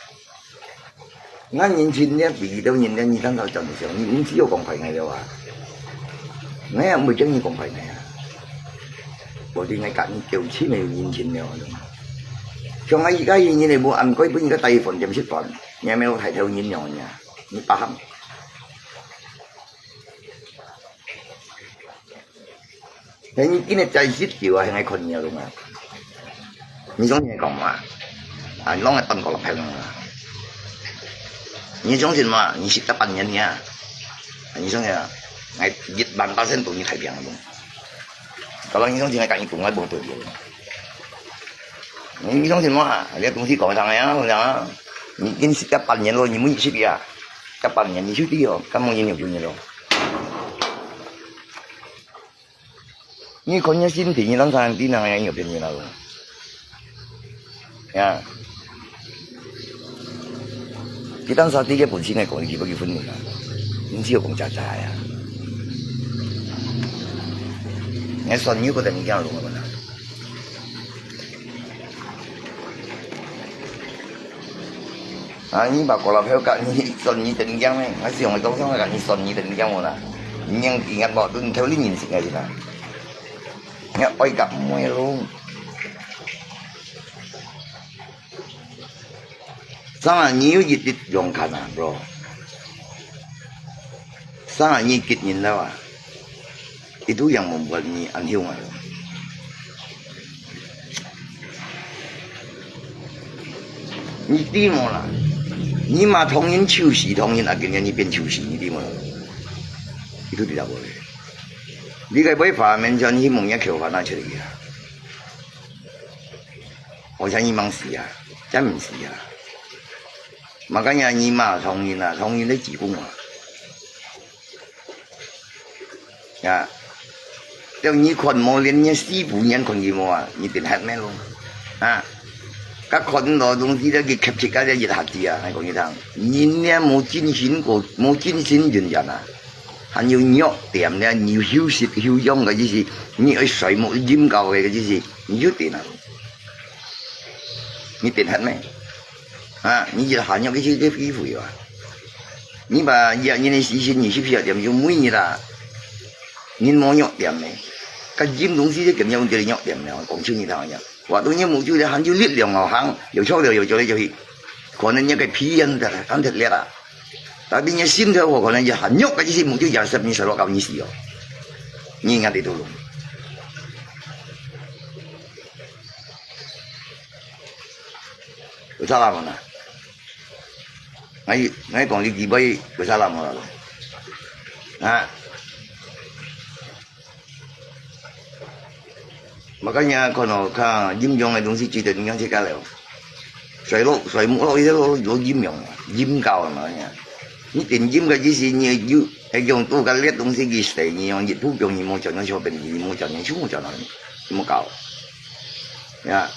𠊎人情了，比佢兜人了，你當頭真相，你毋只有講壞𠊎了啊！𠊎也毋會叫你講壞𠊎啊！無對𠊎甲你交情个有人情了，像𠊎而家人人个無，暗過分人家帶去飯店食飯，你還沒有抬頭人了呢，你巴喊。 你今日在食酒啊，還愛看你啊，你相信講嘛？啊，你攏愛當過了朋友啊。你相信嘛？你食到半年呢？你相信啊？哎，一萬八千度你太平了。Kalau你相信，哎，跟你讲，哎，不对。你相信嘛？你个东西讲上来啊，我讲啊，你已经食到半年了，你没食呀？到半年你就对哦，干嘛你有病了？ 你看你身體，你當然知人有病人了咯。呀，佢當時對个本身來講，佢不去分你啦，你只有講假假呀。你算你不得你讲了咯。 啊，你把过了票，你算你等讲咩？还是用个东西，你算你等讲我啦。你yang ingat bawa tu, kau ni nyinsik aja lah. Nga oi ka mui lu. Sama ni yu yit yit yong kana, bro. Sama ni kit nyin lawa. Itu yang membuat ni anhiu ngai. Ni timo lah. Ni ma thong yin chiu si thong yin akin ni pen chiu si ni timo lah. Itu tidak boleh. Ni kai boy fa men chan hi mong ya kheu fa na cheri ya. Oi chan ni mang si ya. Chan si ya. Makanya ni ma thong yin lah, thong yin le ji kung ah. Ya. Teo ni khon mo lien ni si bu nian khon ki mo ah, ni tin hat me lo. Ha. Ka khon lo dong si da ki khep chik ka ya yit hat ti ah, hai kong ni thang. Ni ni mo chin shin ko, mo chin shin yun yan ah. Han yu nyok tiam ni, ni hiu sit hiu yong ka ji si, ni oi soi mo jim kau ka ji si, ni yu tin ah. Ni tin hat me. Ha, ni ji han yok ki chi ki phi phui wa. Ni ba ya ni ni si si ni si phi ya tiam yu mui ni la. Ni mo nyok tiam me. Ka jim dong si ke nyok de nyok tiam me, kong chu ni ta ya. Wa tu ni mu ju de han ju lit liang ngau hang, yo chok de yo chok de yo hi. Ko ne ni ke phi yan de, kan de le la. Tapi ni sim de wo ko ne ya han yok ka ji si mu ju ya sep ni sa lo ka ni si yo. Ni nga de tu lu. 有差啦無啦？𠊎，𠊎講你幾倍有差啦無啦？啊？Makanya看哦，看陰陽个東西，值得你仰自家了。水落，水木落，一直落，落陰陽啊，陰教啊嘛呀。你點陰个意思，你有，係用多个烈東西去洗，你用一土用，你莫叫人小便，你莫叫人，全部叫人，莫搞。呀。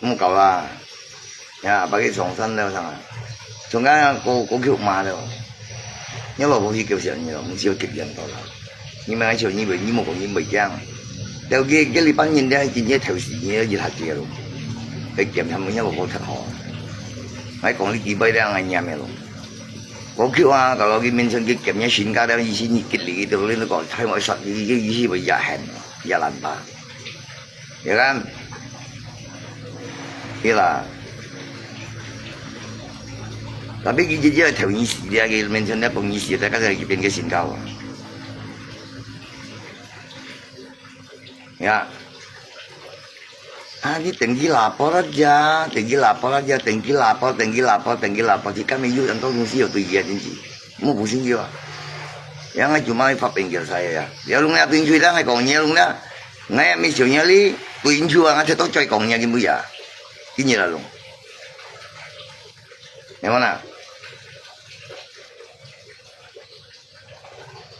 莫搞啦。呀，把佢撞散了，上啊。從剛剛過，過去罵了。你老婆去狗屎你了，毋知有幾遠到了。你們還笑你會，你莫講你會驚。了，佢，佢禮拜日咧，今日頭時，你一下子了。佢檢查問你老婆忒好啊。還講你幾擺了，還念个咯。過去啊，搞到佢面前佢檢你身家了，意思你激勵佢，你講，太我殺你，意思會也恨，也難吧。 你看，對啦。Tapi佢直接頭你死了，佢面前咧講你死，再加上一邊个身高啊。呀。啊，你等佢lapor啦呀，等佢lapor啦呀，等佢lapor，等佢lapor，等佢lapor，佢根本有很多東西有對佢啊，真是，莫不信佢啊。Yang cuma發病叫saya ya. Ya lu ngaya tuin chui dah ngai kong nya lu ngaya. Ngai mi siu nya li tuin chui ang aja to choi kong nya kim bu ya. Kini lah lu. Yang mana?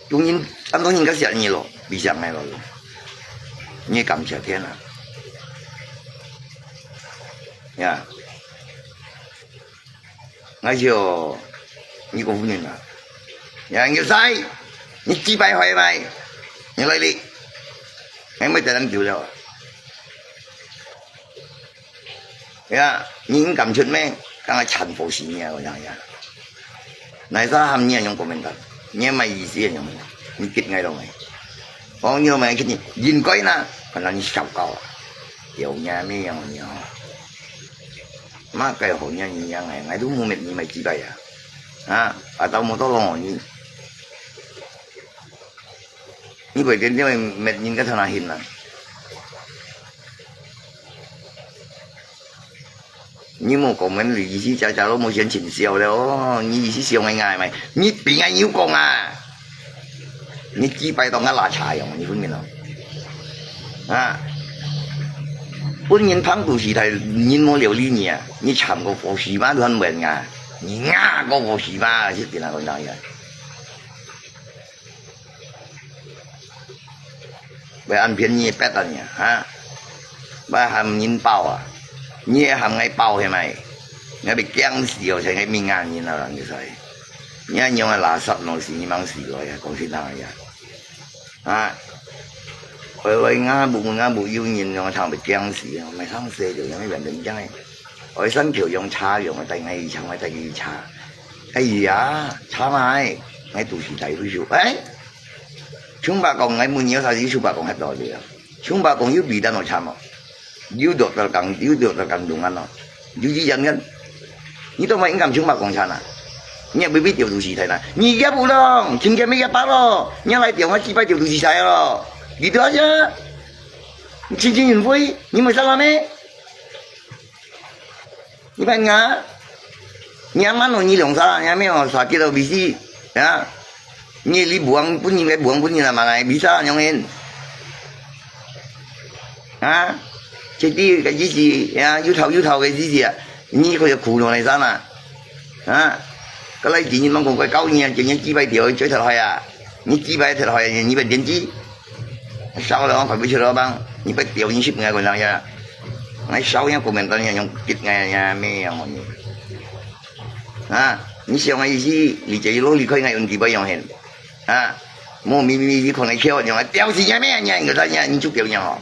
Tung yin, ang tung yin kasi ni lo, bisa ngai lo. Ni kam sia tian ah. Ya. Ngai sio, ni ko fu yin ah. Ya, ni sai, ni chi bai hoi bai. Ni lai li. Ngai mai ta lang kiu liao. Ya, ni ing kam chut me, kang a chan fo si ni a, ko yang ya. Nai sa ham ni a yong komentar. Ni mai yi si a yong. Ni kit ngai lo ngai. Ong ni lo mai kit ni, yin koi na, ka na ni siau kau a. Yau ni a me yang ni a. Ma kai ho ni a ni yang ngai, ngai du mu met ni mai chi bai a. Ha, atau mo to lo ni. Ni bai den ni mai met ni ka thana hin na. Ni莫講，你意思假假都無先請教了哦，你意思想个𠊎咩？你比𠊎有講啊！你幾擺當个拉茶樣，你分明咯？啊！本人胖肚屎大，人無料理你啊！你慘過火屎嘛，亂問啊！你啊個火屎嘛，是點啊？講哪樣？ 會恁便宜bet啊你啊，哈？Bai喊人包啊？你也喊𠊎包係咪？𠊎被驚死哦，成个命啊人啊，人就係。你還用个垃圾東西，你mang死來啊，講實在呀。啊？回來𠊎不問𠊎不有人用，聽被驚死哦，買上車就用一般人講个。愛上橋用車用，帶𠊎一程，𠊎帶佢一程。哎呀，車嘛，𠊎肚屎大退休，哎。 Chungpa kong ngai mun nhiều sa si chungpa kong het lo dia. Chungpa kong yu bi dan lo chamo. Yu doktor kang, yu doktor kandungan lo. Yu ji yan kan. Ni to mai ngam chungpa kong chana. Ni bi bi tiu tu si thai na. Ni ya bu long, chim kia mi ya pa lo. Ni lai tiu ngai chi pai tiu tu si thai lo. Gitu aja. Chin chin yin fui, ni mai salah me. 你看啊，你阿媽咯，你兩儕，你阿妹哦，sakit到必死，啊？你你buang pun，你buang pun，你阿媽來bisa，樣人，啊？Jadi个意思，啊，有頭有頭个意思啊，你可以苦惱來啥嘛？啊？个來今日吂講過教你啊，今日幾百條，最出海啊，你幾百出海，你不点击？ Sao lo ang kami sila bang, ni pa tiaw ni sip ngai ko nang ya. Ngai sao yang komentar yang yang kit ngai ya me yang ni. Ha, ni siang ngai isi, ni jadi lo likoi ngai un kibai yang hen. Ha, mo mi mi mi ko ngai kiaw yang tiaw si ya me ya ngai ta ya ni chuk kiaw yang ho.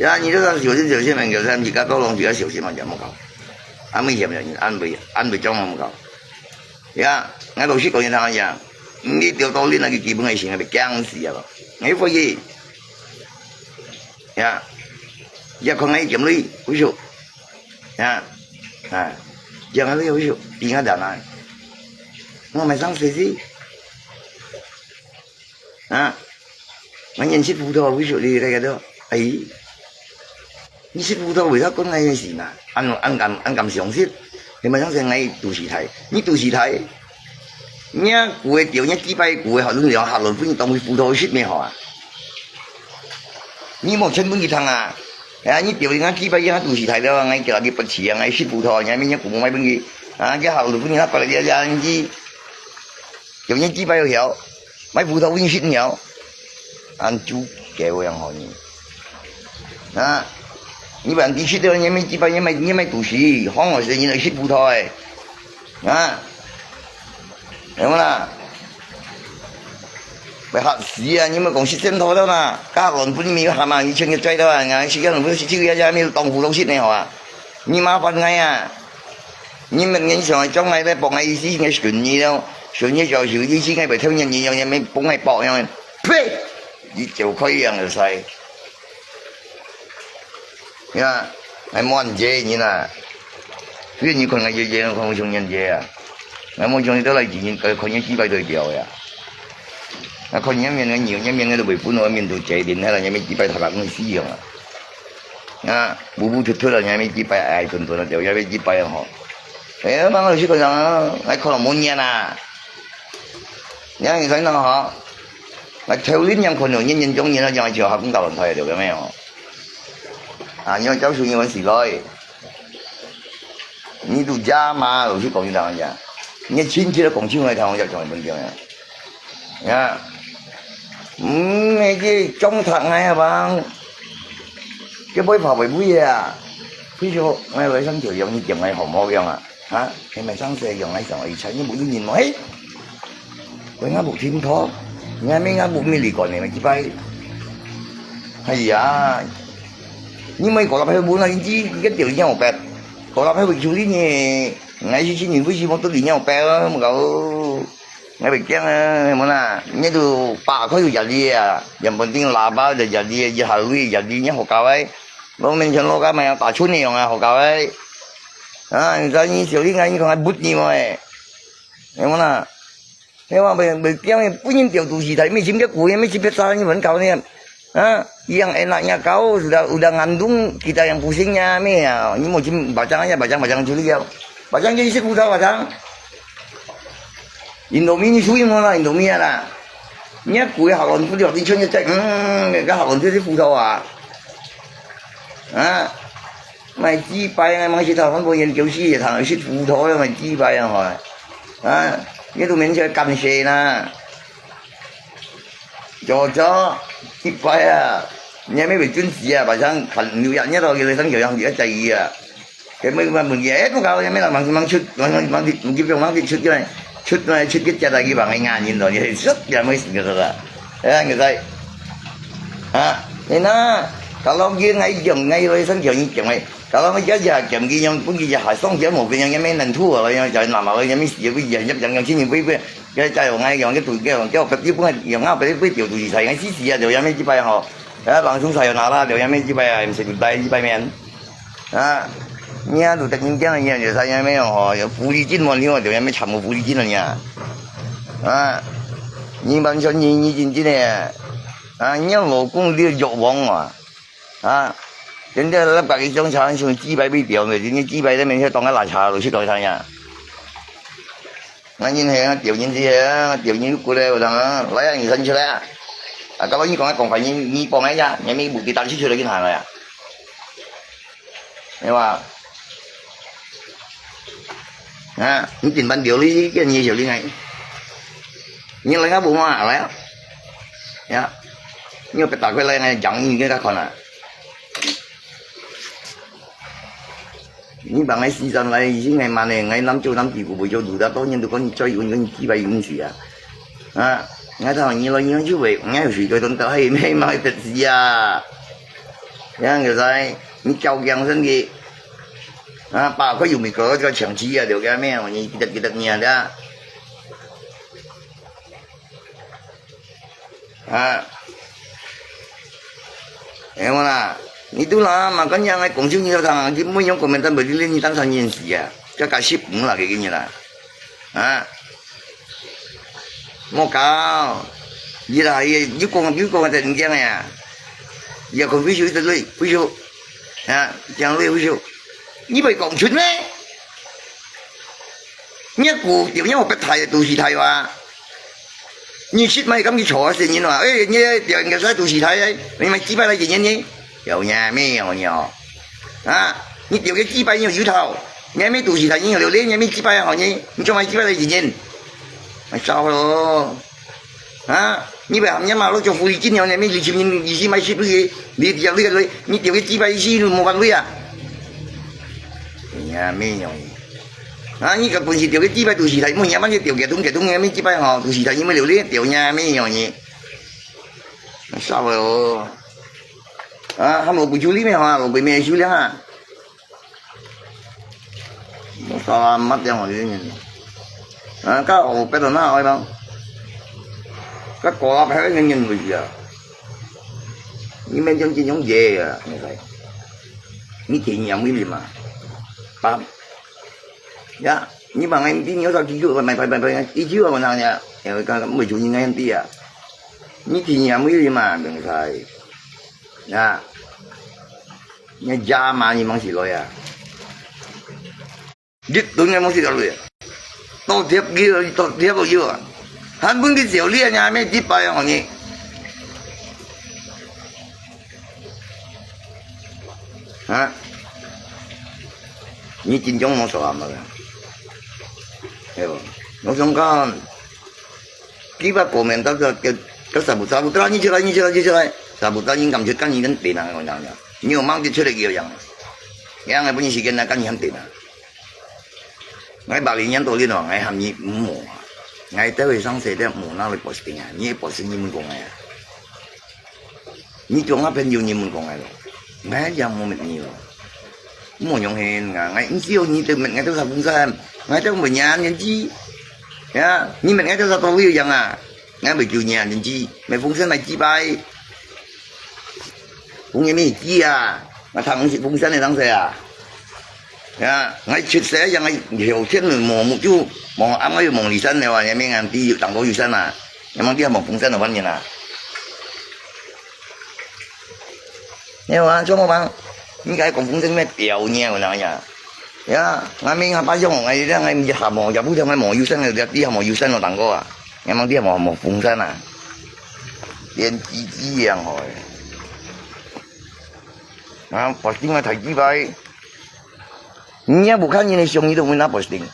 Ya, ni to sa siu sin siu sin man kiaw sa, ni ka to long ni ka siu sin man ya mo kau. An mi hiam ya ni, an bi an bi chong mo kau. Ya, ngai老實講一下呀，你調到你那個基本个性，你驚死啊！你會去，呀，也看𠊎一點鐳，不熟，呀，啊，講𠊎鐳不熟，比𠊎大哪，我買上飛機。啊，𠊎人食葡萄，為什麼你大家都，哎，你食葡萄為啥講𠊎个事嘛？恁，恁敢，恁敢相信？你們相信𠊎肚屎大，你肚屎大，你啊，古个掉，你幾擺古个好，你兩下輪分當葡萄食咩好啊？你無錢分佢聽啊？哎呀，你掉，你幾擺，你肚屎大了，𠊎叫你不起啊，𠊎食葡萄，你還沒人古買分佢，啊，這下輪分你那過來，你，你，掉，你幾擺有效？ 買葡萄分食了，恁就該樣好呢。啊，你還知食了，你乜幾擺，你乜，你乜肚屎，好好食，你來食葡萄欸。啊，有無啦？會嚇死啊！你莫講食仙桃了啦，加亂分你嚇嘛，你全部摘到啊，人家食个亂分食，這个也沒有當葡萄食呢，好啊。你麻煩𠊎啊！你們人想將來咧，幫𠊎意思，應該順你了，順你就係意思，應該會偷人你樣，也沒幫𠊎包樣。呸！ 你走開樣就使。呀，還無恁濟人啊！所以你看𠊎這，這看像恁濟啊！𠊎無像你到來幾年，看你幾擺都掉呀！啊，看你面个牛，你面个都會分我面都濟，連下來你面幾擺頭殼公司樣啊！啊，烏烏突突啊，你面幾擺矮頓頓啊，掉，你面幾擺啊吼！哎，慢慢去看啊，還看到無年啊！你看你看到吼！ 𠊎頭一年看到人人中人啊，像就合工搞亂開了，有沒有？啊，你要教書，你問誰來？你都家嘛，老實講，你講講，你親戚都講出來，台灣就講分你呀。呀，嗯，那个中堂哎呀，帮，这不会跑不会啊？譬如说，我来上九阳，你讲哎，好不好用啊？ 啊，你咪生死用个上，而且你無一人問，嘿，我也無聽過，你還沒也無咩理管你，幾擺。哎呀，你莫搞到白問啊，你這，你个條件有白，搞到白會處理你，𠊎是今年不是我都理你有白啊，莫搞。 𠊎會驚啊，無啦，你都打開有壓力啊，原本頂喇叭就壓力，一下位壓力，你好搞欸，我面前老家嘛要打出你用啊，好搞欸。啊，你知道你小弟啊，你講還不你麼欸，有無啦？你話會，會驚，不能掉肚屎大，沒錢个苦，沒錢別啥，你很搞呢。 啊，yang enak nya kau sudah, udah ngandung kita yang pusingnya咩啊！你莫去巴掌呀，巴掌巴掌就了，巴掌就一直葡萄巴掌。Indomie你注意么啦，Indomie啊啦，你个鬼好了，你不了，你穿个在，嗯，个好了，这是葡萄啊，啊，买几百啊，买些他们不研究些，他是葡萄要买几百啊，哈，啊，你都没人家感谢啦。 早早，一擺啊，你還沒準時啊，晚上看六月，你到佢來上九陽，你愛在意啊。佢每晚問你，哎，不搞，你還沒人忙忙出，忙忙忙，你不用忙出去來，出來出去接來，佢幫你眼人咯，你說也沒事个啦。哎，你在，啊，你那，kalau dia ngai jong, ngai lo sang jong ni jong ai. Kalau ngai ja ja jam ki yang pun ki ja hai song jam mo pun yang yang men nan thu lo yang ja nama lo yang mi si pun ja jam jam yang sini pun pun. Cái chai orang ngai yang cái tụi cái orang cái orang cái pun yang ngau pun pun tiểu tụi sai ngai si si ya, tiểu yang men chi pai ho. Ya, bang sung sai na la, tiểu yang men chi pai, em se pai chi pai men. Ha. Nia tụi tak ning kiang nia, ya sai yang men ho, ya puli jin mon hiu, tiểu yang men cham puli jin nia. Ha. Ni ban chon ni ni jin jin ne. Ha, nia lo kung dia jok wong wa. Ha. Then dia lap kaki jong chan sung chi pai bi tiểu ne, ni chi pai le men hiu tong la cha lo chi tong cha nia. Ngan yin he, tiểu人之he, tiểu人过来，我讲啊，来啊，你生出来啊。啊，刚刚你讲啊，讲法，你，你帮一下，你没不给打出去了，给他了呀。对吧？啊，你顶班流利一点，你小厉害。你来啊，不嘛，来啊。呀，你要被打过来，讲你给他看啊。 你把俺西藏来，已经俺妈呢，俺南州南地古不就路的，当年都讲你叫有人几百人去啊。啊，俺到你了，你就会，俺有水沟东到还没买得起啊。这样就在，你叫养生的，啊，把快有没搞这个抢起啊，留给没有，你记得记得你啊，这样。 啊。哎，我啦，你都啦，嘛，跟人家讲究你要讲，你没有讲没得，没得你当三年死啊，这个是不啦，给你啦，啊，莫搞，佢啦，佢又講又講个正經个啊，又講退休，退休，啊，講退休，你會講出咩？你个股票你有別大个都市大哇？你識買敢去坐啊，先人哇？誒，你个掉个啥都市大个，你買幾百來一年呢？有影咩有影？啊，你掉个幾百有有頭，你還沒都市大，你有流連，你還沒幾百好呢？你做買幾百來一年？買少咯。 啊，你會喊人嘛，落做福利金了，你咪二十年，二十買十个，你掉你个鐳，你掉个幾百一十都無辦法啊。哎呀，沒有。啊，你个本事掉个幾百都市大，莫人嘛就掉个東个東个，沒幾百吼，都市大，你沒流利，掉呀，沒有呢。少了哦。啊，還無不處理咩吼，無鬼咩修煉啊。 Masalah amat yang hari ini. Ha, ka o pet na oi bang. Ka kola pet ngin ngin bui ya. Ni men jong jin jong ye ya, ni kai. Ni tin ya mui lima. Pam. Ya, ni bang ngai tin yo sa ki ju mai pai pai pai. I ju ko nang ya. Ya ka mui ju ni ngai ti ya. Ni tin ya mui lima bang sai. Ya. Ni jama ni mang si lo ya. Dit tun ngai mong si ka lui. To tiap gi, to tiap gi. Han pun ki siau li nya me ti pa yang ni. Ha? Ni jin jong mong so ama. Ayo. Mong song kan. Kiba komen ta ka ka sabu sabu tra ni chira ni chira ni chira. Sabu tra ni kam chit kan ni kan pe nang nang. Ni mang ti chira gi yang. Yang ai pun ni si ken na kan ni han pe na. Ngai bali nyan to li no, ngai ham ni mo. Ngai te wei sang se te mo na le posting a, ni posting ni mun ko ngai a. Ni chong a pen yu ni mun ko ngai lo. Ngai yang mo met ni lo. Mo nyong hen nga, ngai nsi yo ni te met ngai te sa bung san. Ngai te mo nyan nyan ji. Ya, ni met ngai te sa to yu yang a. Ngai bai kiu nyan nyan ji. Mai fung san mai ji bai. Fung nyan mi ji a. Ngai thang si fung san ne thang se a. Ya, ngai chit se yang ngai hiu chen mo mu ju. Mo ang ngai mo li san ne wa, nyan mi ngan ti yu tang ko yu san a. Nyan mang ti mo fung san ne wan nyan a. Nè wa, cho mo bang. Ni kai kong fung sen me piao nia wa na ya. Ya, ngai mi ngai pa yong ngai ya ngai mi ha mo ya bu ngai mo yu san ngai ya ti ha mo yu san lo tang ko a. Ngai mang ti mo mo fung san a. Yan ji ji yang hoi. Ah, posting ngai thai ji bai. Ni ya bu kan ni ne siong ni do mo na posting.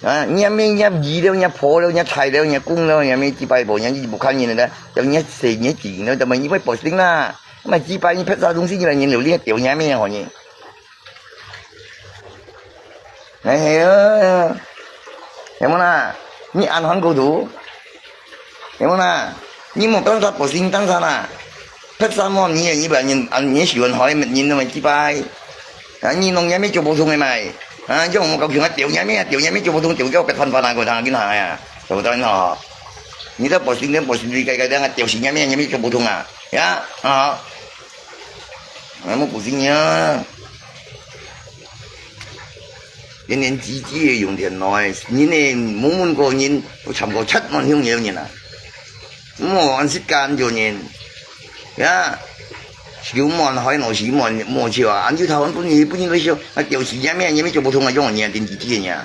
啊，若咩若姨了，若婆了，若太了，若公了，若咩幾百步，若你不看人了，要若細若近了，怎麼你會不行啦？那幾百你拍啥東西，你來人流，你還丟若咩好呢？哎呀，有無啦？你安環狗肚？ 有無啦？你莫當啥不信當啥啦？別啥麼你你把人啊你喜歡好的人那麼幾百，啊你弄也沒就普通的嘛，啊叫我們高興啊丟也沒啊丟也沒就普通丟叫別翻翻啊，我當然好呀，對不對呢？你這不信跟不信你該該這樣啊丟心也沒也沒就普通啊，呀啊，那麼不信呀。 連連姊姊个用電腦，人呢，問問過人，都差毋多七萬香油人啊。莫安時間做人，呀，手莫開，腦屎莫莫笑啊，安就台灣本人本人都笑，啊，屌絲也咩也咩做不通啊，用人連姊姊个人，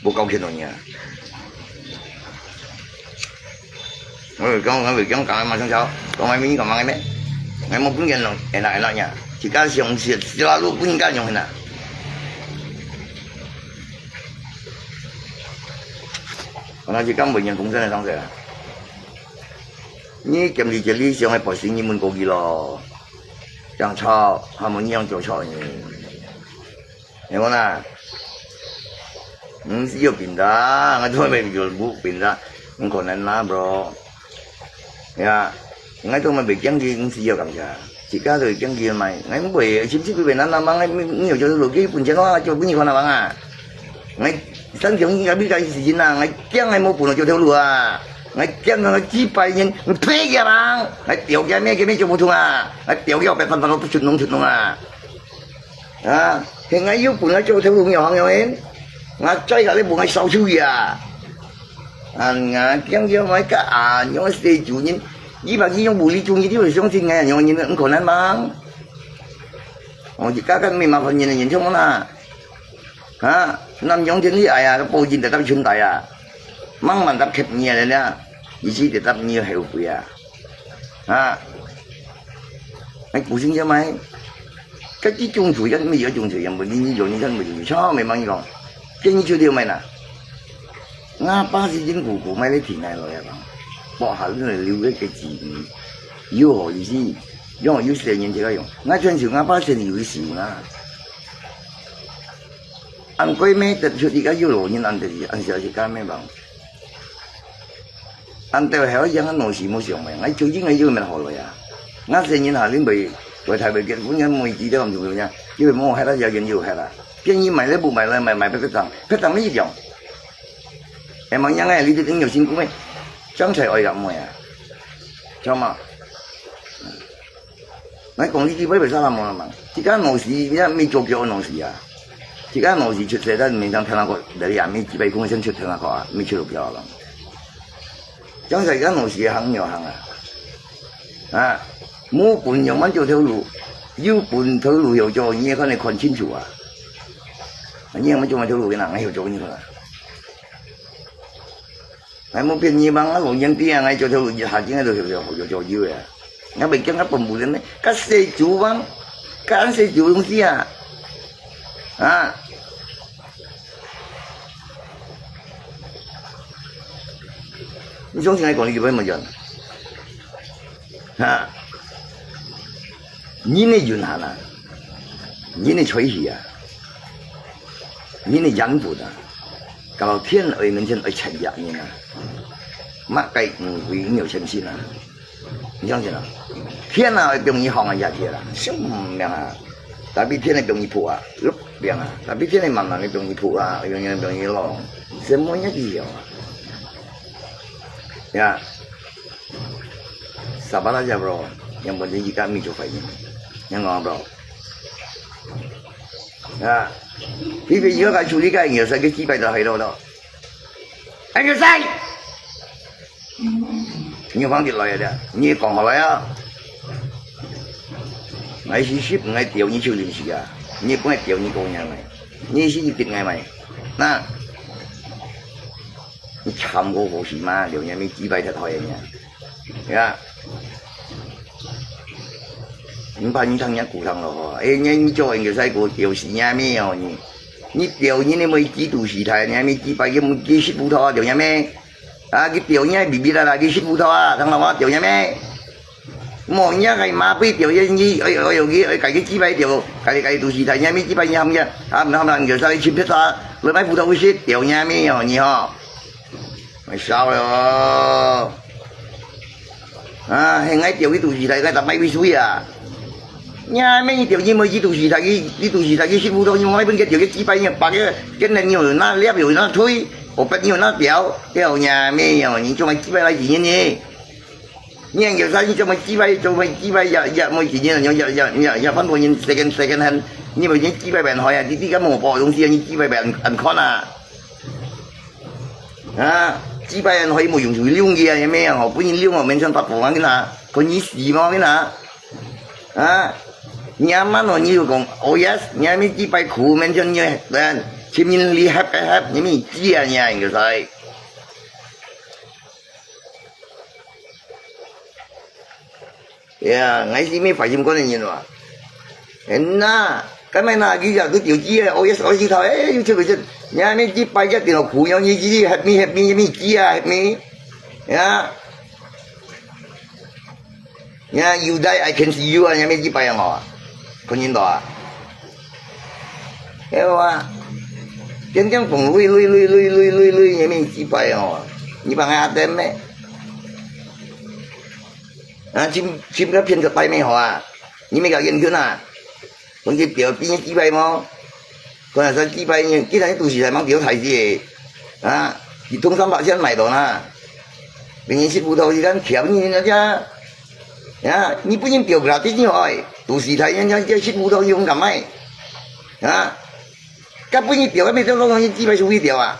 無夠氣咯人。 我就講，我就講，講馬上走，講外面講麼个咩？𠊎無本錢咯，會啦會啦呀，自家上次，自家路本錢用啦。我那就講文言公正的上勢啦。你兼你這理想的百姓，你問過去咯，這樣吵，他們一樣就吵你。 你講啦，毋係有病的，𠊎都沒有無病的，毋可能啦，bro。呀，𠊎都沒被驚去，毋係有感覺，自家都會驚去嘛。𠊎毋會，甚至佢被難難忙，𠊎你有就是落去本錢咯，就分你看啦忙啊。𠊎三條你該比較時間啊，𠊎驚𠊎無本了就條路啊，𠊎驚𠊎幾百年，你呸个忙，𠊎掉个咩个咩就不通啊，𠊎掉个白飯飯都不出弄出弄啊。 啊，現在又本來就條路有行有緣，𠊎再下來無𠊎燒出去啊。啊，驚驚𠊎个啊，仰个細主人，你把佢用無理主義，你會相信𠊎仰个人，毋可能嘛？哦，一家个沒麻煩人的人，全部啦。啊，南洋天氣哎呀，報應得到存在啊，慢慢得刻你啊，人家，你是得到你後悔啊。啊，哎，古心叫咩？該這種罪，該沒有種罪，也沒有種罪，沒有種罪，沒有講，建議就對咩啦。 𠊎爸是因苦苦買个田來來啊，包下來留个个子女，有好意思，用有細人仔个用，𠊎全手𠊎爸先有一手啦。恁貴咩得出一个有老人恁得，恁小一个咩忙。恁兜還要養个老死無想咩，𠊎最近个有咩好了呀？𠊎細人下恁輩，在台北結婚个妹子都毋重要呀，因為無害啦，要緊有害啦。便宜買了不買了，買買不上，不上一樣。 哎，望樣个，你一定有辛苦个，將才愛个妹啊，知道嗎？來講你去買為啥啦無啦嘛？自家老師，你看沒做過老師啊？自家老師出世，但沒當聽到過，在你也沒幾百公升出聽到過啊，沒出到表了。將才自家老師行有行啊，啊，無本有滿做頭路，有本頭路有做，你也看得看清楚啊。你也沒做滿頭路个啦，還有做你看啊。 𠊎無騙你嘛，𠊎老人家啊，𠊎做頭一下子𠊎就就就就有个，𠊎袂驚𠊎本部人呢，該細主啊，該細主東西啊，啊，你相信𠊎講你就不會麼樣，啊，你呢云下啦，你呢吹氣啊，你呢养不的。 搞到天爱面前爱拆压人啊，乜个唔会有诚信啊？你相信啊？天啊，会容易放啊下去啦，什么啊？tapi天会容易破啊，落冰啊，tapi天会慢慢的容易破啊，容易容易落，什么也没有啊。Ya, sabar aja bro, yang penting kita ambil coba ini, yang ngobrol. 啊，你朋友个處理个，有時个幾百就係咯咯。哎，有誰？你放起來了，你講好了呀。𠊎是十，𠊎丟你就零時啊，你不愛丟你講人來，你是一定愛買，那，你慘過火是嘛？留人民幾百條討厭人。 呀，你把你当人家骨头了吼，哎，你你叫人家在给我丢死，你还没有你，你丢你那么几度死台，你还没几百个没几十步头啊，丢你还没？啊，你丢你还比比啦啦，几十步头啊，当老话丢你还没？莫人家还麻烦丢，你哎哎呦，你哎，改个几百丢，改个改个都是台，你还没几百，你还没啊，那那你就稍微去别啥，来买葡萄去丢你还没有你哈？ 咪笑咯。啊，係𠊎丟佢肚屎大，該搭買杯水啊。你還咩丟佢妹佢肚屎大，佢佢肚屎大，佢食葡萄，你莫分佢丟佢幾百，你白个，跟人有那粒有那推，我分你有那表，掉你咩有，你做麼幾百來幾年呢？你有啥你做麼幾百，做麼幾百也也無幾年，也也也也也翻多年 second second hand，你無人幾百萬海啊，你你个無包東西，你幾百萬安看啊？ 啊，幾百人可以無用就用个啊，有沒有？哦，不然用哦，免想法不安个啦，可以死嘛个啦。啊，你阿媽哦，你就講，oh yes，你阿咪幾百苦，免想你人，前面你help help，你咪知啊，你啊，應該在。Ya，𠊎係咩壞心肝个人哇。嗯呐，該麼那佢就佢條枝啊，哦，一手指頭，哎，又出去出，你還沒幾百隻電腦苦，你自己happy happy，你自己啊，happy，呀。你看，you die, I can see you啊，你還沒幾百樣哦，看見到啊？哎哇，天天捧累累累累累累累，你還沒幾百樣哦，你把俺阿爹咩？ 啊，尋尋个騙个白咩好啊？你咪搞研究呐？同佢表比你幾百毛？可能是幾百年，既然你都是在忙表台子，啊，你通三百千买到呐？别人是葡萄一旦调你那家，啊，你不能表个啦，毕竟哦，都是台人家这是葡萄勇敢卖，啊，该不能表，该没得弄东西几百是会表啊。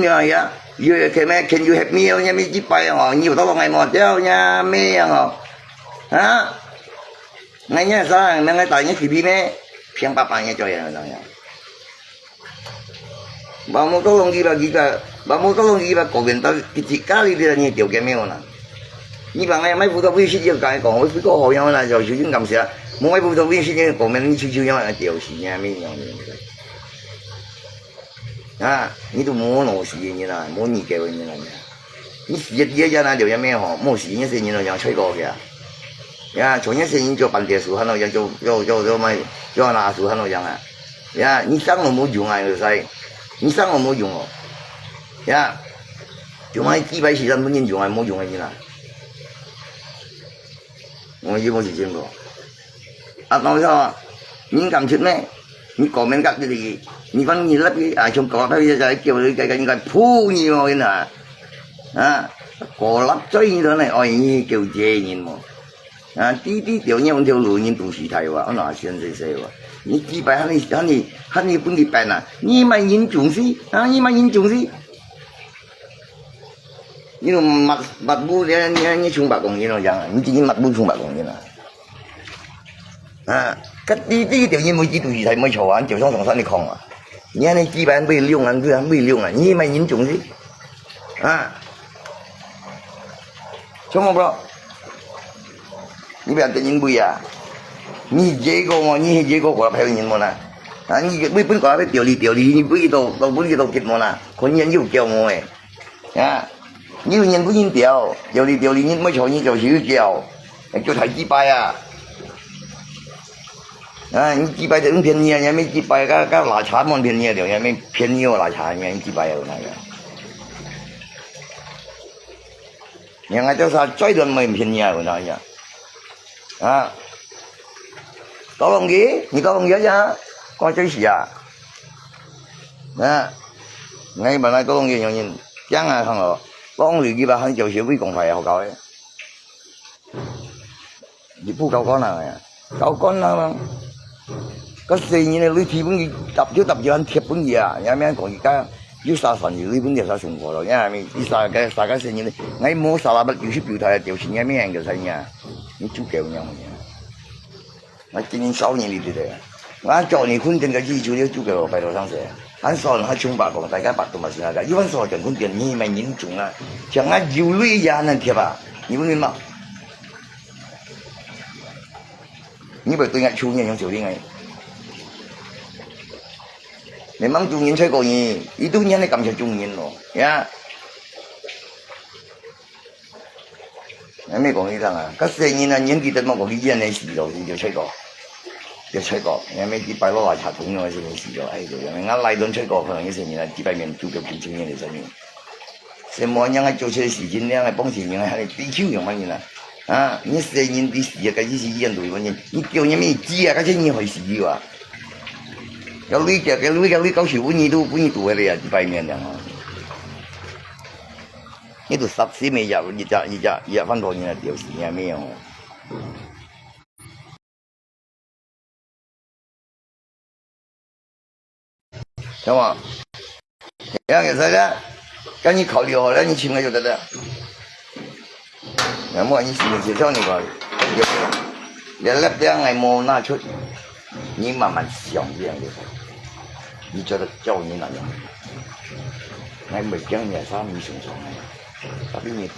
金了呀，有个咩？Can you help me？哦，你咪去拜哦，你有到落来无？掉呀咩样哦？啊？ 𠊎个啥，𠊎个大人个弟弟咩？平白白个做样个人呀。Vamos tolong kita, kita, vamos tolong kita komentar kecil kali dia ni tio kemeo na. Ni bang ai mai puto pun si dia kai kong, oi puto ho yang na, jauh si jing kam sia. Mo mai puto pun si dia komen ni cucu yang na tio si nya mi yang ni. 啊，你都無老死个人啊，無年紀个人啊，你死个第一日啊，就有咩吼？無死个細人咯，樣衰過去啊。呀，像个細人做半條樹，還咯，樣做做做做咩？做拿樹，還咯樣啊。呀，你生都無用啊，就係，你生都無用哦。呀，就買幾百時間，本人用啊，無用个人啊。我有無時間過？ 啊，當初人敢出咩？你講明甲你，你講你立去，啊，像狗啊，佢就叫你个，个，你个，噗，你哦，你啊，啊，狗立嘴你都來，哦，你叫這人麼？啊，弟弟叫你用條路，人都是大話，哦，那先生說話，你幾擺喊你，喊你，喊你分你辦啊，你買人種死，啊，你買人種死。 你都抹，抹布，你，你，你從白講人咯，樣啊，你自己抹布從白講人啊。啊，該弟弟條人每日都係在每坐啊，就像上山的空啊。你看你幾百倍量啊，倍量啊，你買人種的，啊，什麼bro？你不要等人背啊！你這個哦，你這個過來陪人麼啦？啊，你背本過來陪調理調理，你背到，到本佢到結麼啦？看人有叫麼誒？ 啊，有人分人調，調理調理，你毋愛坐，你就係叫，叫太幾擺啊！啊，你幾擺就用便宜啊，你還沒幾擺，甲，甲拉茶無便宜啊，你還沒便宜哦，拉茶，你幾擺啊，有哪樣？你看，就係最多無便宜啊，有哪樣？啊，到弄去，你到弄去啊，講最時啊！ 啊，𠊎本來都講有人驚啊，看哦，講你幾百項就係會講話好搞个。你不搞官啊，搞官啊，个細人个鐳貼分佢，搭就搭就還貼分佢啊，也免講佢家有啥算有鐳分佢啥生活咯，也免，一啥个，啥个細人个，𠊎無啥啦，不就是表態啊，就是也免个啥人啊，你就狗樣个。 𠊎今年少年哩，對不對？𠊎做你訓練个意思就，就給我拜託上司。恁少人還窮吧講，大家白都嘛是那個，一般少人訓練，你們人種啊，像𠊎有鐳也能貼啊，你不明白？你不對𠊎窮人用手令哎。你們中人才講你，一度年的感謝中人咯，呀。 𠊎乜講你聽啊，該細人啊，年紀得莫講佢醫院个死咯，佢就衰過，就衰過。𠊎乜幾擺落來查通个時候死咯，哎，就，𠊎來輪衰過，可能一些人啊，幾百年就叫幾千年个生命。什麼人啊，做這事情，你啊，幫助人啊，還得地球用麼人啊？啊，你細人你死啊，該就是醫院都有人，你叫你乜知啊，該些人會死啊？要累个，要累个，累到死，不你都，不你都會累啊，幾百年了啊。 你都十四米也，一隻，一隻，一隻飯包人啊，就是也沒有。知道嗎？這樣也是的，跟你考慮好了，你請了就得了。那么你心情上你个，你那边还没拿出，你慢慢想这样就好。你觉得教你那样，还没讲你啥没想出来，tapi你不